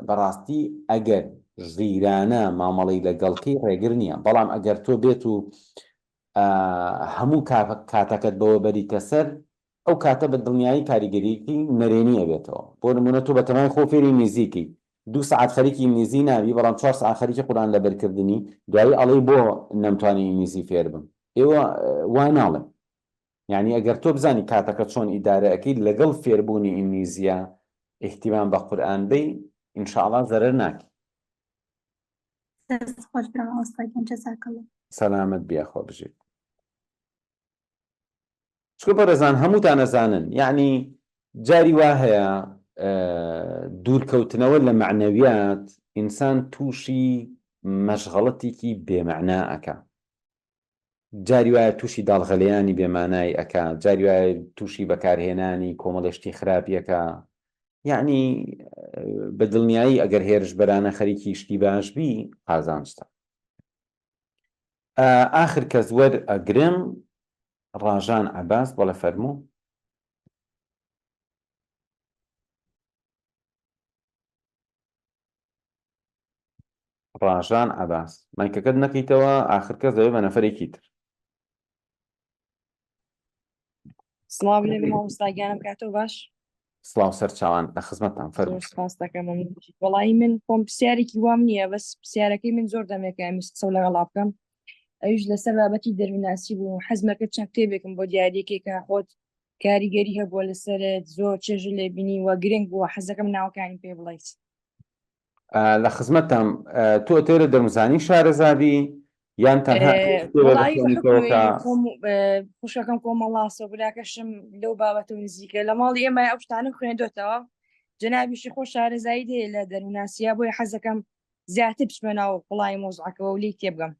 بەڕاستی ئەگەر ژیرانە مامەڵەی لەگەڵ کەی ڕێگر نییە، بەڵام ئەگەر تۆ بێت و هەموو کاتەکەت بەوە بەریتە سەر، ئەو کاتە بە دڵنیایی کاریگەریی نەرێنی ئەبێتەوە. بۆ نموونە تۆ بەتەمای خۆ فێری میوزیکی. دوو سەعات خەریکی ئینگلیزی نابی بەڵام چوار سەعات خەریکی قورئان لەبەرکردنی دوایی ئەڵێی بۆ نەمتوانی ئینگلیزی فێربم ئێوە وا ناڵێن یانی ئەگەر تۆ بزانی کاتەکە چۆن ئیدارە ئەکەیت لەگەڵ فێربوونی ئینگلیزیە ئیهتیمام بە قورئان بەی ان شاء اللە زەرەر ناکەی. دەست خۆش برام مامۆستا گیان جزاک اللە. سەلامەت بی یاخوا بژیت. چونکە بەڕێزان هەمووتان ئەزانن یەعنی جاری وا هەیە دوورکەوتنەوە لە مەعنەویات ئینسان تووشی مەشغەڵەتێکی بێمەعنا ئەکا جاری وایە تووشی داڵغەلێیانی بێمانای ئەکا جاری وایە تووشی بەکارهێنانی کۆمەڵێ شتی خراپی ئەکا یەعنی بە دڵنیایی ئەگەر هێرشبەرانە خەریکی شتی باش بی قازانجتە. ئاخر کەس وەر ئەگرم ڕاژان عەباس بەڵێ فەرموو. ڕاژان عەباس مایکەکەت نەکەیتەوە ئاخر کەس دەبێ بە نەفەرێکی تر. سڵاو لێ مامۆستا گیانم کاتەوە باش سڵاو سەرچاوان لە خزمەتتان زۆر فەرموو. سپاس دەکەم مەمنون. وەڵایی من خۆم پرسیارێکی وام نییە بەس پرسیارەکەی من زۆر دەمێکە ئەمویست قسە لەگەڵا بکەم ئەویش لەسەر بابەتی دەروونناسی بوو حەزمەکرد چەند کتێبێکم بۆ دیاریەکەی کە خۆت کاریگەری هەبووە لەسەرت زۆر چێژ لێ بینی وە گرنگ بووە حەزەکەم ناوەکانی پێ بڵێیت. لە خزمەتتام تۆ ئەتەوێ لە دەروونزانی شارەزا بی یان تەنها ئەو کتێبە وەڵایی بە بخوێنیتەوە حوکمی کە خۆم خوشکەکەم کۆمەڵناسە و براکەشم لەو بابەتەوە نزیکە لە ماڵی ئێمە ئەو شتانەم خوێندۆتەوە جەنابیشی خۆ شارەزایی هەیە لە دەروونناسیە بۆیە حەزەکەم زیاتر بچمە ناو قوڵایی مەوزوعەکەوە و لێی تێبگەم.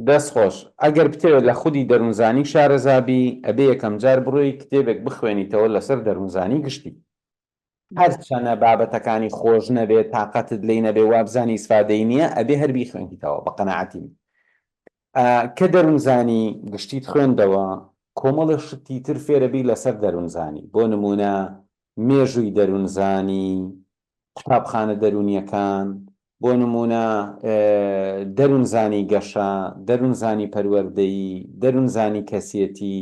دەست خۆش. ئەگەر بتەوێت لە خودی دەروونزانی شارەزا بی ئەبێ یەکەمجار بڕۆی کتێبێک بخوێنیتەوە لەسەر دەروونزانی گشتی. هەرچەنە بابەتەکانی خۆش نەبێ تاقەتت لێی نەبێ وابزانی ئیسفادەی نییە ئەبێ هەر بیخوێنیتەوە بە قەناعەتی من کە دەروونزانی گشتیت خوێندەوە کۆمەڵێ شتی تر فێرەبی لەسەر دەروونزانی بۆ نموونە مێژووی دەروونزانی قوتابخانە دەروونیەکان بۆ نموونە دەروونزانی گەشە دەروونزانی پەروەردەیی دەروونزانی کەسێتی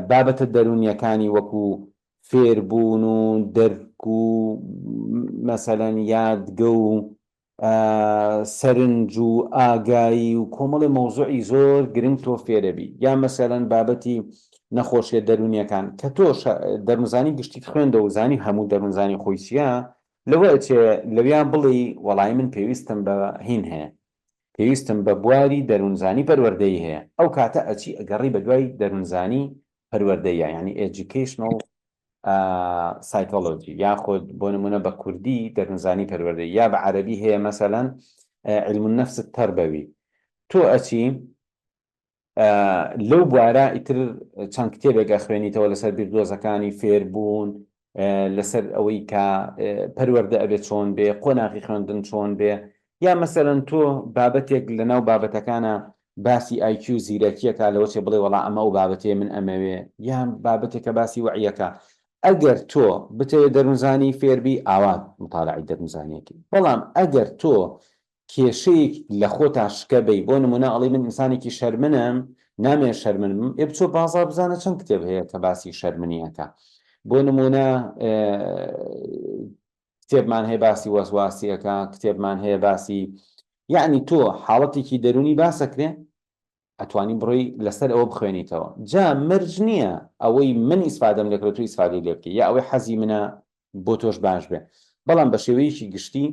بابەتە دەروونیەکانی وەکو فێربوون و دەرک و مەسەلەن یادگە و سەرنج و ئاگایی و کۆمەڵێ مەوزوعی زۆر گرنگ تۆ فێرەبی یا مەسەلەن بابەتی نەخۆشیە دەروونیەکان کە تۆ دەروونزانی گشتیت خوێندەوە و زانی هەموو دەروونزانی خۆی چیە لەوە ئەچێ لەویا بڵێی وەڵایی من پێویستم بە هین هەیە پێویستم بە بواری دەروونزانی پەروەردەیی هەیە ئەو کاتە ئەچی ئەگەڕی بەدوای دەروونزانی پەروەردەیە یعنی Educational Psychology یاخود بۆ نمونە بە کوردی دەروونزانی پەروەردەیی یا بە عەرەبی هەیە مەسەلەن علم النفس التربوی تۆ ئەچی لەو بوارە ئیتر چەند کتێبێک ئەخوێنیتەوە لەسەر بیردۆزەکانی فێربوون لەسەر ئەوەی کە پەروەردە ئەبێ چۆن بێ قۆناغی خوێندن چۆن بێ یا مەسەلەن تۆ بابەتێک لەناو بابەتەکانە باسی IQ زیرەکیەکە لەوە چێ بڵێ وەڵا ئەمە ئەو بابەتەیە من ئەمەوێ یان بابەتێکە باسی وەعیەکە ئەگەر تۆ بتەوێ دەروونزانی فێربی ئاوا متالعەی دەروونزانیەکەی بەڵام ئەگەر تۆ کێشەیەک لە خۆتا شکە بەی بۆ نمونە ئەڵێی من ئینسانێکی شەرمنم نامەوێ شەرمن بم ئێ بچۆ بازاڕ بزانە چەند کتێب هەیە کە باسی شەرمنی ئەکا بۆ نمونە کتێبمان هەیە باسی وەسواسی ئەکا کتێبمان هەیە باسی یعنی تۆ حاڵەتێکی دەرونی باسەکرێ ئەتوانی بڕۆی لەسەر ئەوە بخوێنیتەوە جا مەرج نییە ئەوەی من ئیسفادەم لێکرد تۆ ئیسفادەی لێ بکەی یا ئەوەی حەزی منە بۆ تۆش باش بێ بەڵام بە شێوەیەکی گشتی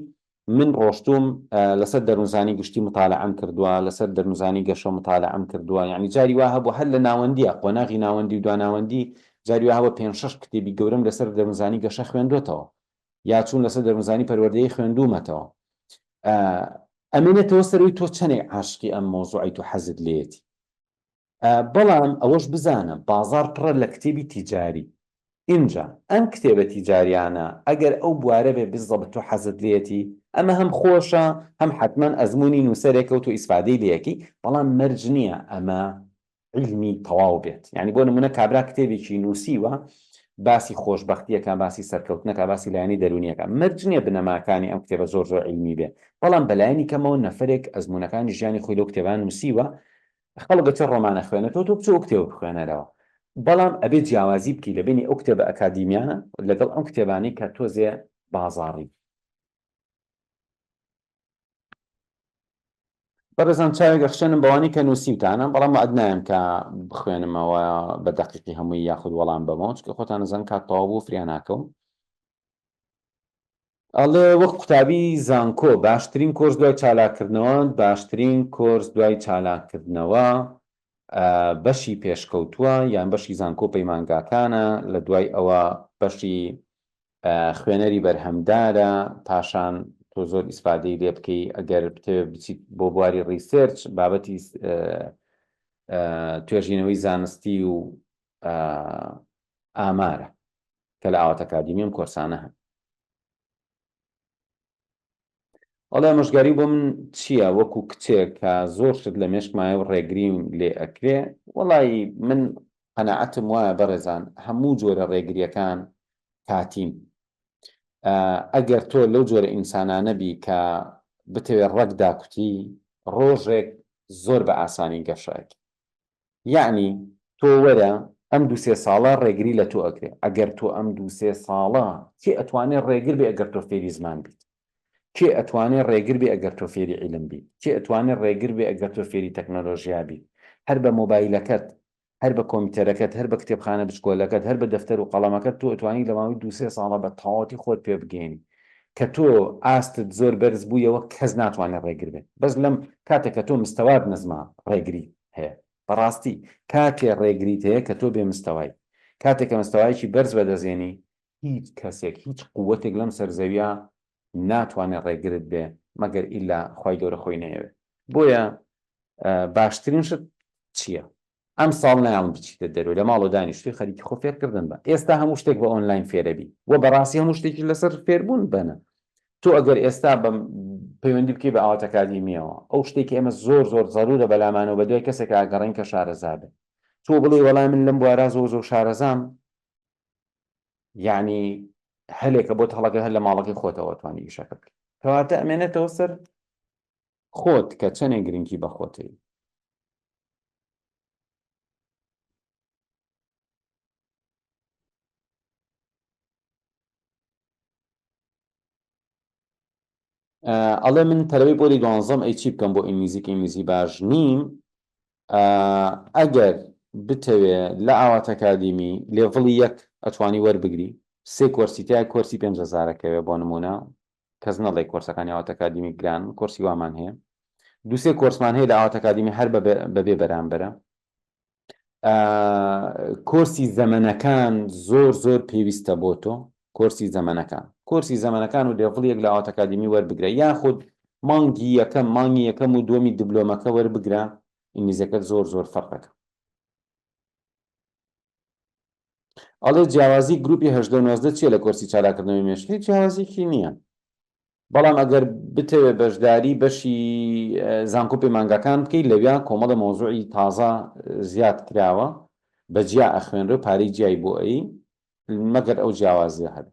من ڕۆشتوم لەسەر دەروونزانی گشتی متالعەم کردووە لەسەر دەروونزانی گەشە متالعەم کردووە یعنی جاری وا هەبوو هەر لە ناوەندیە قۆناغی ناوەندی و دواناوەندی جاری وا هەبوو پێنج شەش کتێبی گەورەم لەسەر دەروونزانی گەشە خوێندوەتەوە یا چوون لەسەر دەروونزانی پەروەردەیی خوێندوومەتەوە ئەمێنێتەوە سەروی تۆ چەندێک عاشقی ئەم مۆزوعی تۆ حەزت لێتی بەڵام ئەوەش بزانە بازاڕ پڕە لە کتێبی تیجاری ئینجا ئەم کتێبە تیجاریانە ئەگەر ئەو بوارە بێ بالضبط تۆ حەزت لێیەتی ئەمە هەم خۆشە هەم حەتمەن ئەزموونی نووسەرێکە و تۆ ئیسفادەی لێ ئەکەی بەڵام مەرج نییە ئەمە عیلمی تەواو بێت یانی بۆ نمونە کابرا کتێبێکی نووسیوە باسی خۆشبەختیەکە باسی سەرکەوتنەکە باسی لایەنی دەرونیەکە مەرج نییە بنەماکانی ئەم کتێبە زۆر زۆر عیلمی بێ بەڵام بەلایەنی کەمەوە نەفرێک ئەزمونەکانی ژیانی خۆی لەو کتێبان نووسیوە خەڵک ئەچێ ڕۆمان ئەخوێنێتەوە تۆ بچۆ ئەو کتێبە بخوێنەرەوە بەڵام ئەبێ جیاوازی بکەی لە بینی ئەو کتێبە ئەکادیمیانە لەگەڵ ئەم کتێبانەی کە تۆزێ بازاڕی. بەڕێزان چاوێک ئەخشێنم بەوانەی کە نووسیوتانە، بەڵام وەعد نایەم کە بخوێنمەوە بە دەقیقی هەمووی یاخود وەڵام بەمەوە، چونکە خۆتان ئەزانن کات تەواو بوو فریا ناکەوم. ئەڵێ وەک قوتابی زانکۆ باشترین کۆرس دوای چالاککردنەوە باشترین کۆرس دوای چالاککردنەوە بەشی پێشکەوتووە یان بەشی زانکۆ پەیمانگاکانە لە دوای ئەوە بەشی خوێنەری بەرهەمدارە پاشان تۆ زۆر ئیسفادەی لێ بکەی ئەگەر بتەوێت بچیت بۆ بواری research بابەتی توێژینەوەی زانستی و ئامارە کە لە ئاوات ئەکادیمی ئەم کۆرسانە هەن. ئەڵێ ئامۆژگاری بۆ من چییە وەکو کچێک کە زۆر شت لە مێشکمایە و ڕێگریم لێ ئەکرێ وەڵی من قەناعەتم وایە بەڕێزان هەموو جۆرە ڕێگریەکان کاتین ئەگەر تۆ لەو جۆرە ئینسانانە بی کە بتەوێ ڕەگ داکوتی ڕۆژێک زۆر بە ئاسانی گەشەکەی یەعنی تۆ وەرە ئەم دوو سێ ساڵە ڕێگری لە تۆ ئەکرێ ئەگەر تۆ ئەم دوو سێ ساڵە کێ ئەتوانێ ڕێگر بێ ئەگەر تۆ فێری زمان بیت کێ ئەتوانێ ڕێگر بێ ئەگەر تۆ فێری عیلم بیت کێ ئەتوانێ ڕێگر بێ ئەگەر تۆ فێری تەکنەلۆژیا بیت هەر بە مۆبایلەکەت هەر بە کۆمپیوتەرەکەت هەر بە کتێبخانە بچکۆلەکەت هەر بە دەفتەر و قەڵەمەکەت تۆ ئەتوانی لە ماوەی دوو سێ ساڵە بە تەواوەتی خۆت پێ بگەیەنی کە تۆ ئاستت زۆر بەرز بوویەوە کەس ناتوانێت ڕێگر بێت بەس لەم کاتێک کە تۆ مستەوات نزمە ڕێگری هەیە بەڕاستی کاتێ ڕێگریت هەیە کە تۆ بێ مستەوای کاتێک کە مستەوایەکی بەرز بەدەستێنی هیچ کەسێک هیچ قوتێک لەم سەر زەویە ناتوانێت ڕێگرت بێ مەگەر ئیلا خوای گەورە خۆی نەیەوێت بۆیە باشترین شت چییە؟ ئەم ساڵ نایەڵم بچیتە دەرەوە لە ماڵەوە دانیشتوی خەریکی خۆ فێرکردن بە ئێستا هەموو شتێک بە ئۆنلاین فێرەبی و بەڕاستی هەموو شتێکی لەسەر فێربوون بەنە تۆ ئەگەر ئێستا بەم پەیوەندی بکەی بە ئاوات ئەکادیمیەوە ئەو شتێکی ئێمە زۆر زۆر زەرورە بەلامانەوە بە دوای کەسێک ئاگەڕین کە شارەزا بێ تۆ بڵێ وەڵای من لەم بوارا زۆر زۆر شارەزام یعنی هەلێکە بۆت هەڵەکە هەر لە ماڵەکەی خۆتەوە توانی ئیشەکە بکەی کەواتە ئەمێنێتەوە سەر خۆت کە چەنێک گرنگی بە خۆتەی. ئەڵێ من تەلەبەی پۆلی دوانزەم ئەی چی بکەم بۆ ئینگلیزی کە ئینگلیزی باش نیم ئەگەر بتەوێ لە ئاوات ئەکادیمی level ی یەک ئەتوانی وەربگری سێ کۆرسی تیا کۆرسی پێنج هەزارەکەوێ بۆ نمونە کەس نەڵێ کۆرسەکانی ئاوات ئەکادیمی گران کۆرسی وامان هەیە دووسێ کۆرسمان هەیە لە ئاوات ئەکادیمی هەر بەبێ بەرامبەرە کۆرسی زەمەنەکان زۆر زۆر پێویستە بۆ تۆ کۆرسی زەمەنەکان کۆرسی زەمەنەکان و level یەک لە ئاوات ئەکادیمی وەربگرە یاخود مانگی یەکەم مانگی یەکەم و دووەمی دبلۆمەکە وەربگرە ئینگلیزەکەت زۆر زۆر فەرقەکە ئەڵێ جیاوازی گروپی هەژدە و 19 چییە لە کۆرسی چالاکردنەوەی مێشک هیچ جیاوازیکی نییە بەڵام ئەگەر بتەوێ بەشداری بەشی زانکۆ پەیمانگاکان بکەیت لەویا کۆمەڵە مەوزوعی تازە زیاد کراوە بە جیا ئەخوێنرێ و پارەی جیای بۆ ئەی مەگەر ئەو جیاوازیە هەبێ.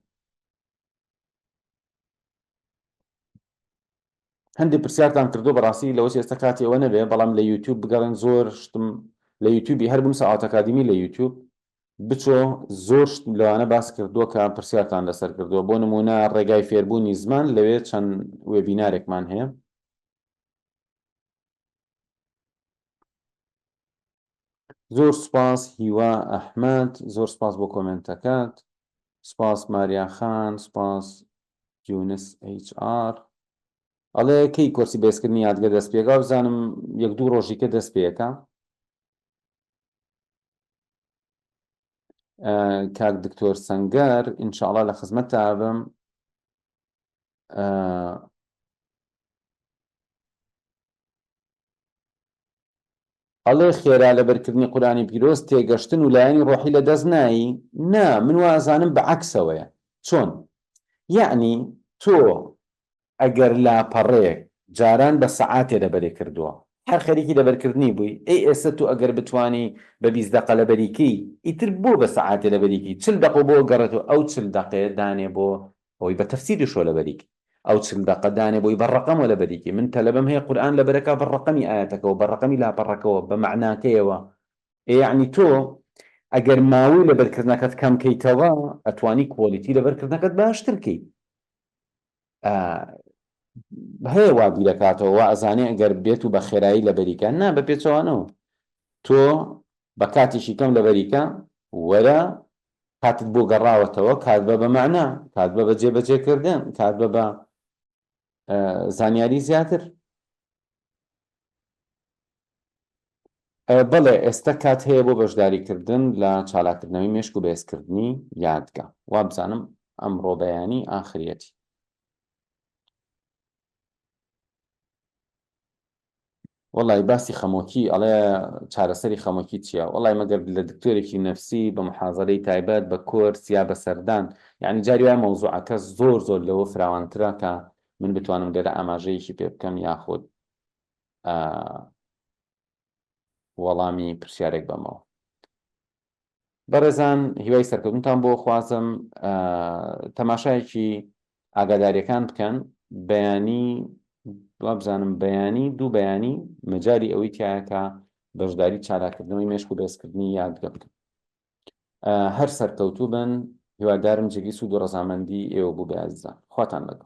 هەندێک پرسیارتان کردو بەڕاستی لەوەچ ئێستا کاتی ئەوە نەبێ بەڵام لە یوتیوب بگەڕێن زۆر شتم لە یوتیوبی هەر بنووسە ئاوات ئەکادیمی لە یوتیوب بچۆ زۆر شت لەوانە باس کردووە کە پرسیارتان لەسەر کردووە بۆ نموونە ڕێگای فێربوونی زمان لەوێ چەند webinar ێکمان هەیە. زۆر سوپاس هیوا ئەحمەد زۆر سوپاس بۆ کۆمێنتەکەت سوپاس ماریا خان سوپاس یونس HR ئەڵێ کەی کۆرسی بەێزکردنی یادگە دەست پێکا بزانم یەک دوو ڕۆژی کە دەست پێەکە کاک دکتۆر سەنگەر ئینشاءڵا لە خزمەتتا بم ئەڵێ خێرا لەبەرکردنی قورئانی پیرۆز تێگەشتن و لایەنی ڕۆحی لە دەست نایی؟ نا من وا ئەزانم بە عەکسەوەیە چۆن؟ یەعنی تۆ ئەگەر لاپەڕەیەک جاران بە سەعاتێ لەبەرێ کردووە هەر خەریکی لەبەرکردنی بووی ئەی ئێستا تۆ ئەگەر بتوانی بە 20 دەقە لەبەری کەی ئیتر بۆ بە سەعاتێ لەبەری کەی 40 دەقە بۆ گەڕێتەوە ئەو 40 دەقەیە دانێ بۆ ئەوەی بە تەفسیریشەوە لەبەری کەی ئەو 40 دەقە دانێ بۆی بە ڕەقەمەوە لەبەری کەی من تەلەبەم هەیە قورئان لەبەرەکا بە ڕەقەمی ئایەتەکەوە بە ڕەقەمی لاپەڕەکەوە بە مەعناکەیەوە ئێ یەعنی تۆ ئەگەر ماوەی لەبەرکردنەکەت کەم کەیتەوە ئەتوانی quality لەبەرکردنەکەت باشتر کەی. هەیە وا بیرەکاتەوە وا ئەزانێ ئەگەر بێت و بە خێرایی لەبەریکە نا بە پێچەوانەوە تۆ بە کاتێکی کەم لەبەریکە وەرە کاتت بۆ گەڕاوەتەوە کات بە بە مەعنا کات بە بە جێبەجێکردن کات بە بە زانیاری زیاتر بەڵێ ئێستا کات هەیە بۆ بەشداریکردن لە چالاکردنەوەی مێشک و بەهێزکردنی یادگە وابزانم ئەمڕۆ بەیانی ئاخریەتی. وەڵی باسی خەمۆکی ئەڵێ چارەسەری خەمۆکی چییە؟ وەڵی مەگەر لە دکتۆرێکی نەفسی بە محازەرەی تایبەت بە کۆرس یا بە سەردان یعنی جاری وایە مەوزوعەکە زۆر زۆر لەوە فراوانترە کە من بتوانم لێرە ئاماژەیەکی پێ بکەم یاخود وەڵامی پرسیارێک بەمەوە. بەڕێزان هیوای سەرکەوتنتان بۆ خوازم تەماشایەکی ئاگاداریەکان بکەن بەیانی وابزانم بەیانی دوو بەیانی مەجای ئەوەی تایە کە بەشداری چالاکردنەوەی مێشک و بەێزکردنی یادگە بکەن هەر سەرکەوتوو بن هیوادارم جێگەی سوود و ڕەزامەندی ئێوە بوو بێ ئازیزان خواتان لەگەڵ.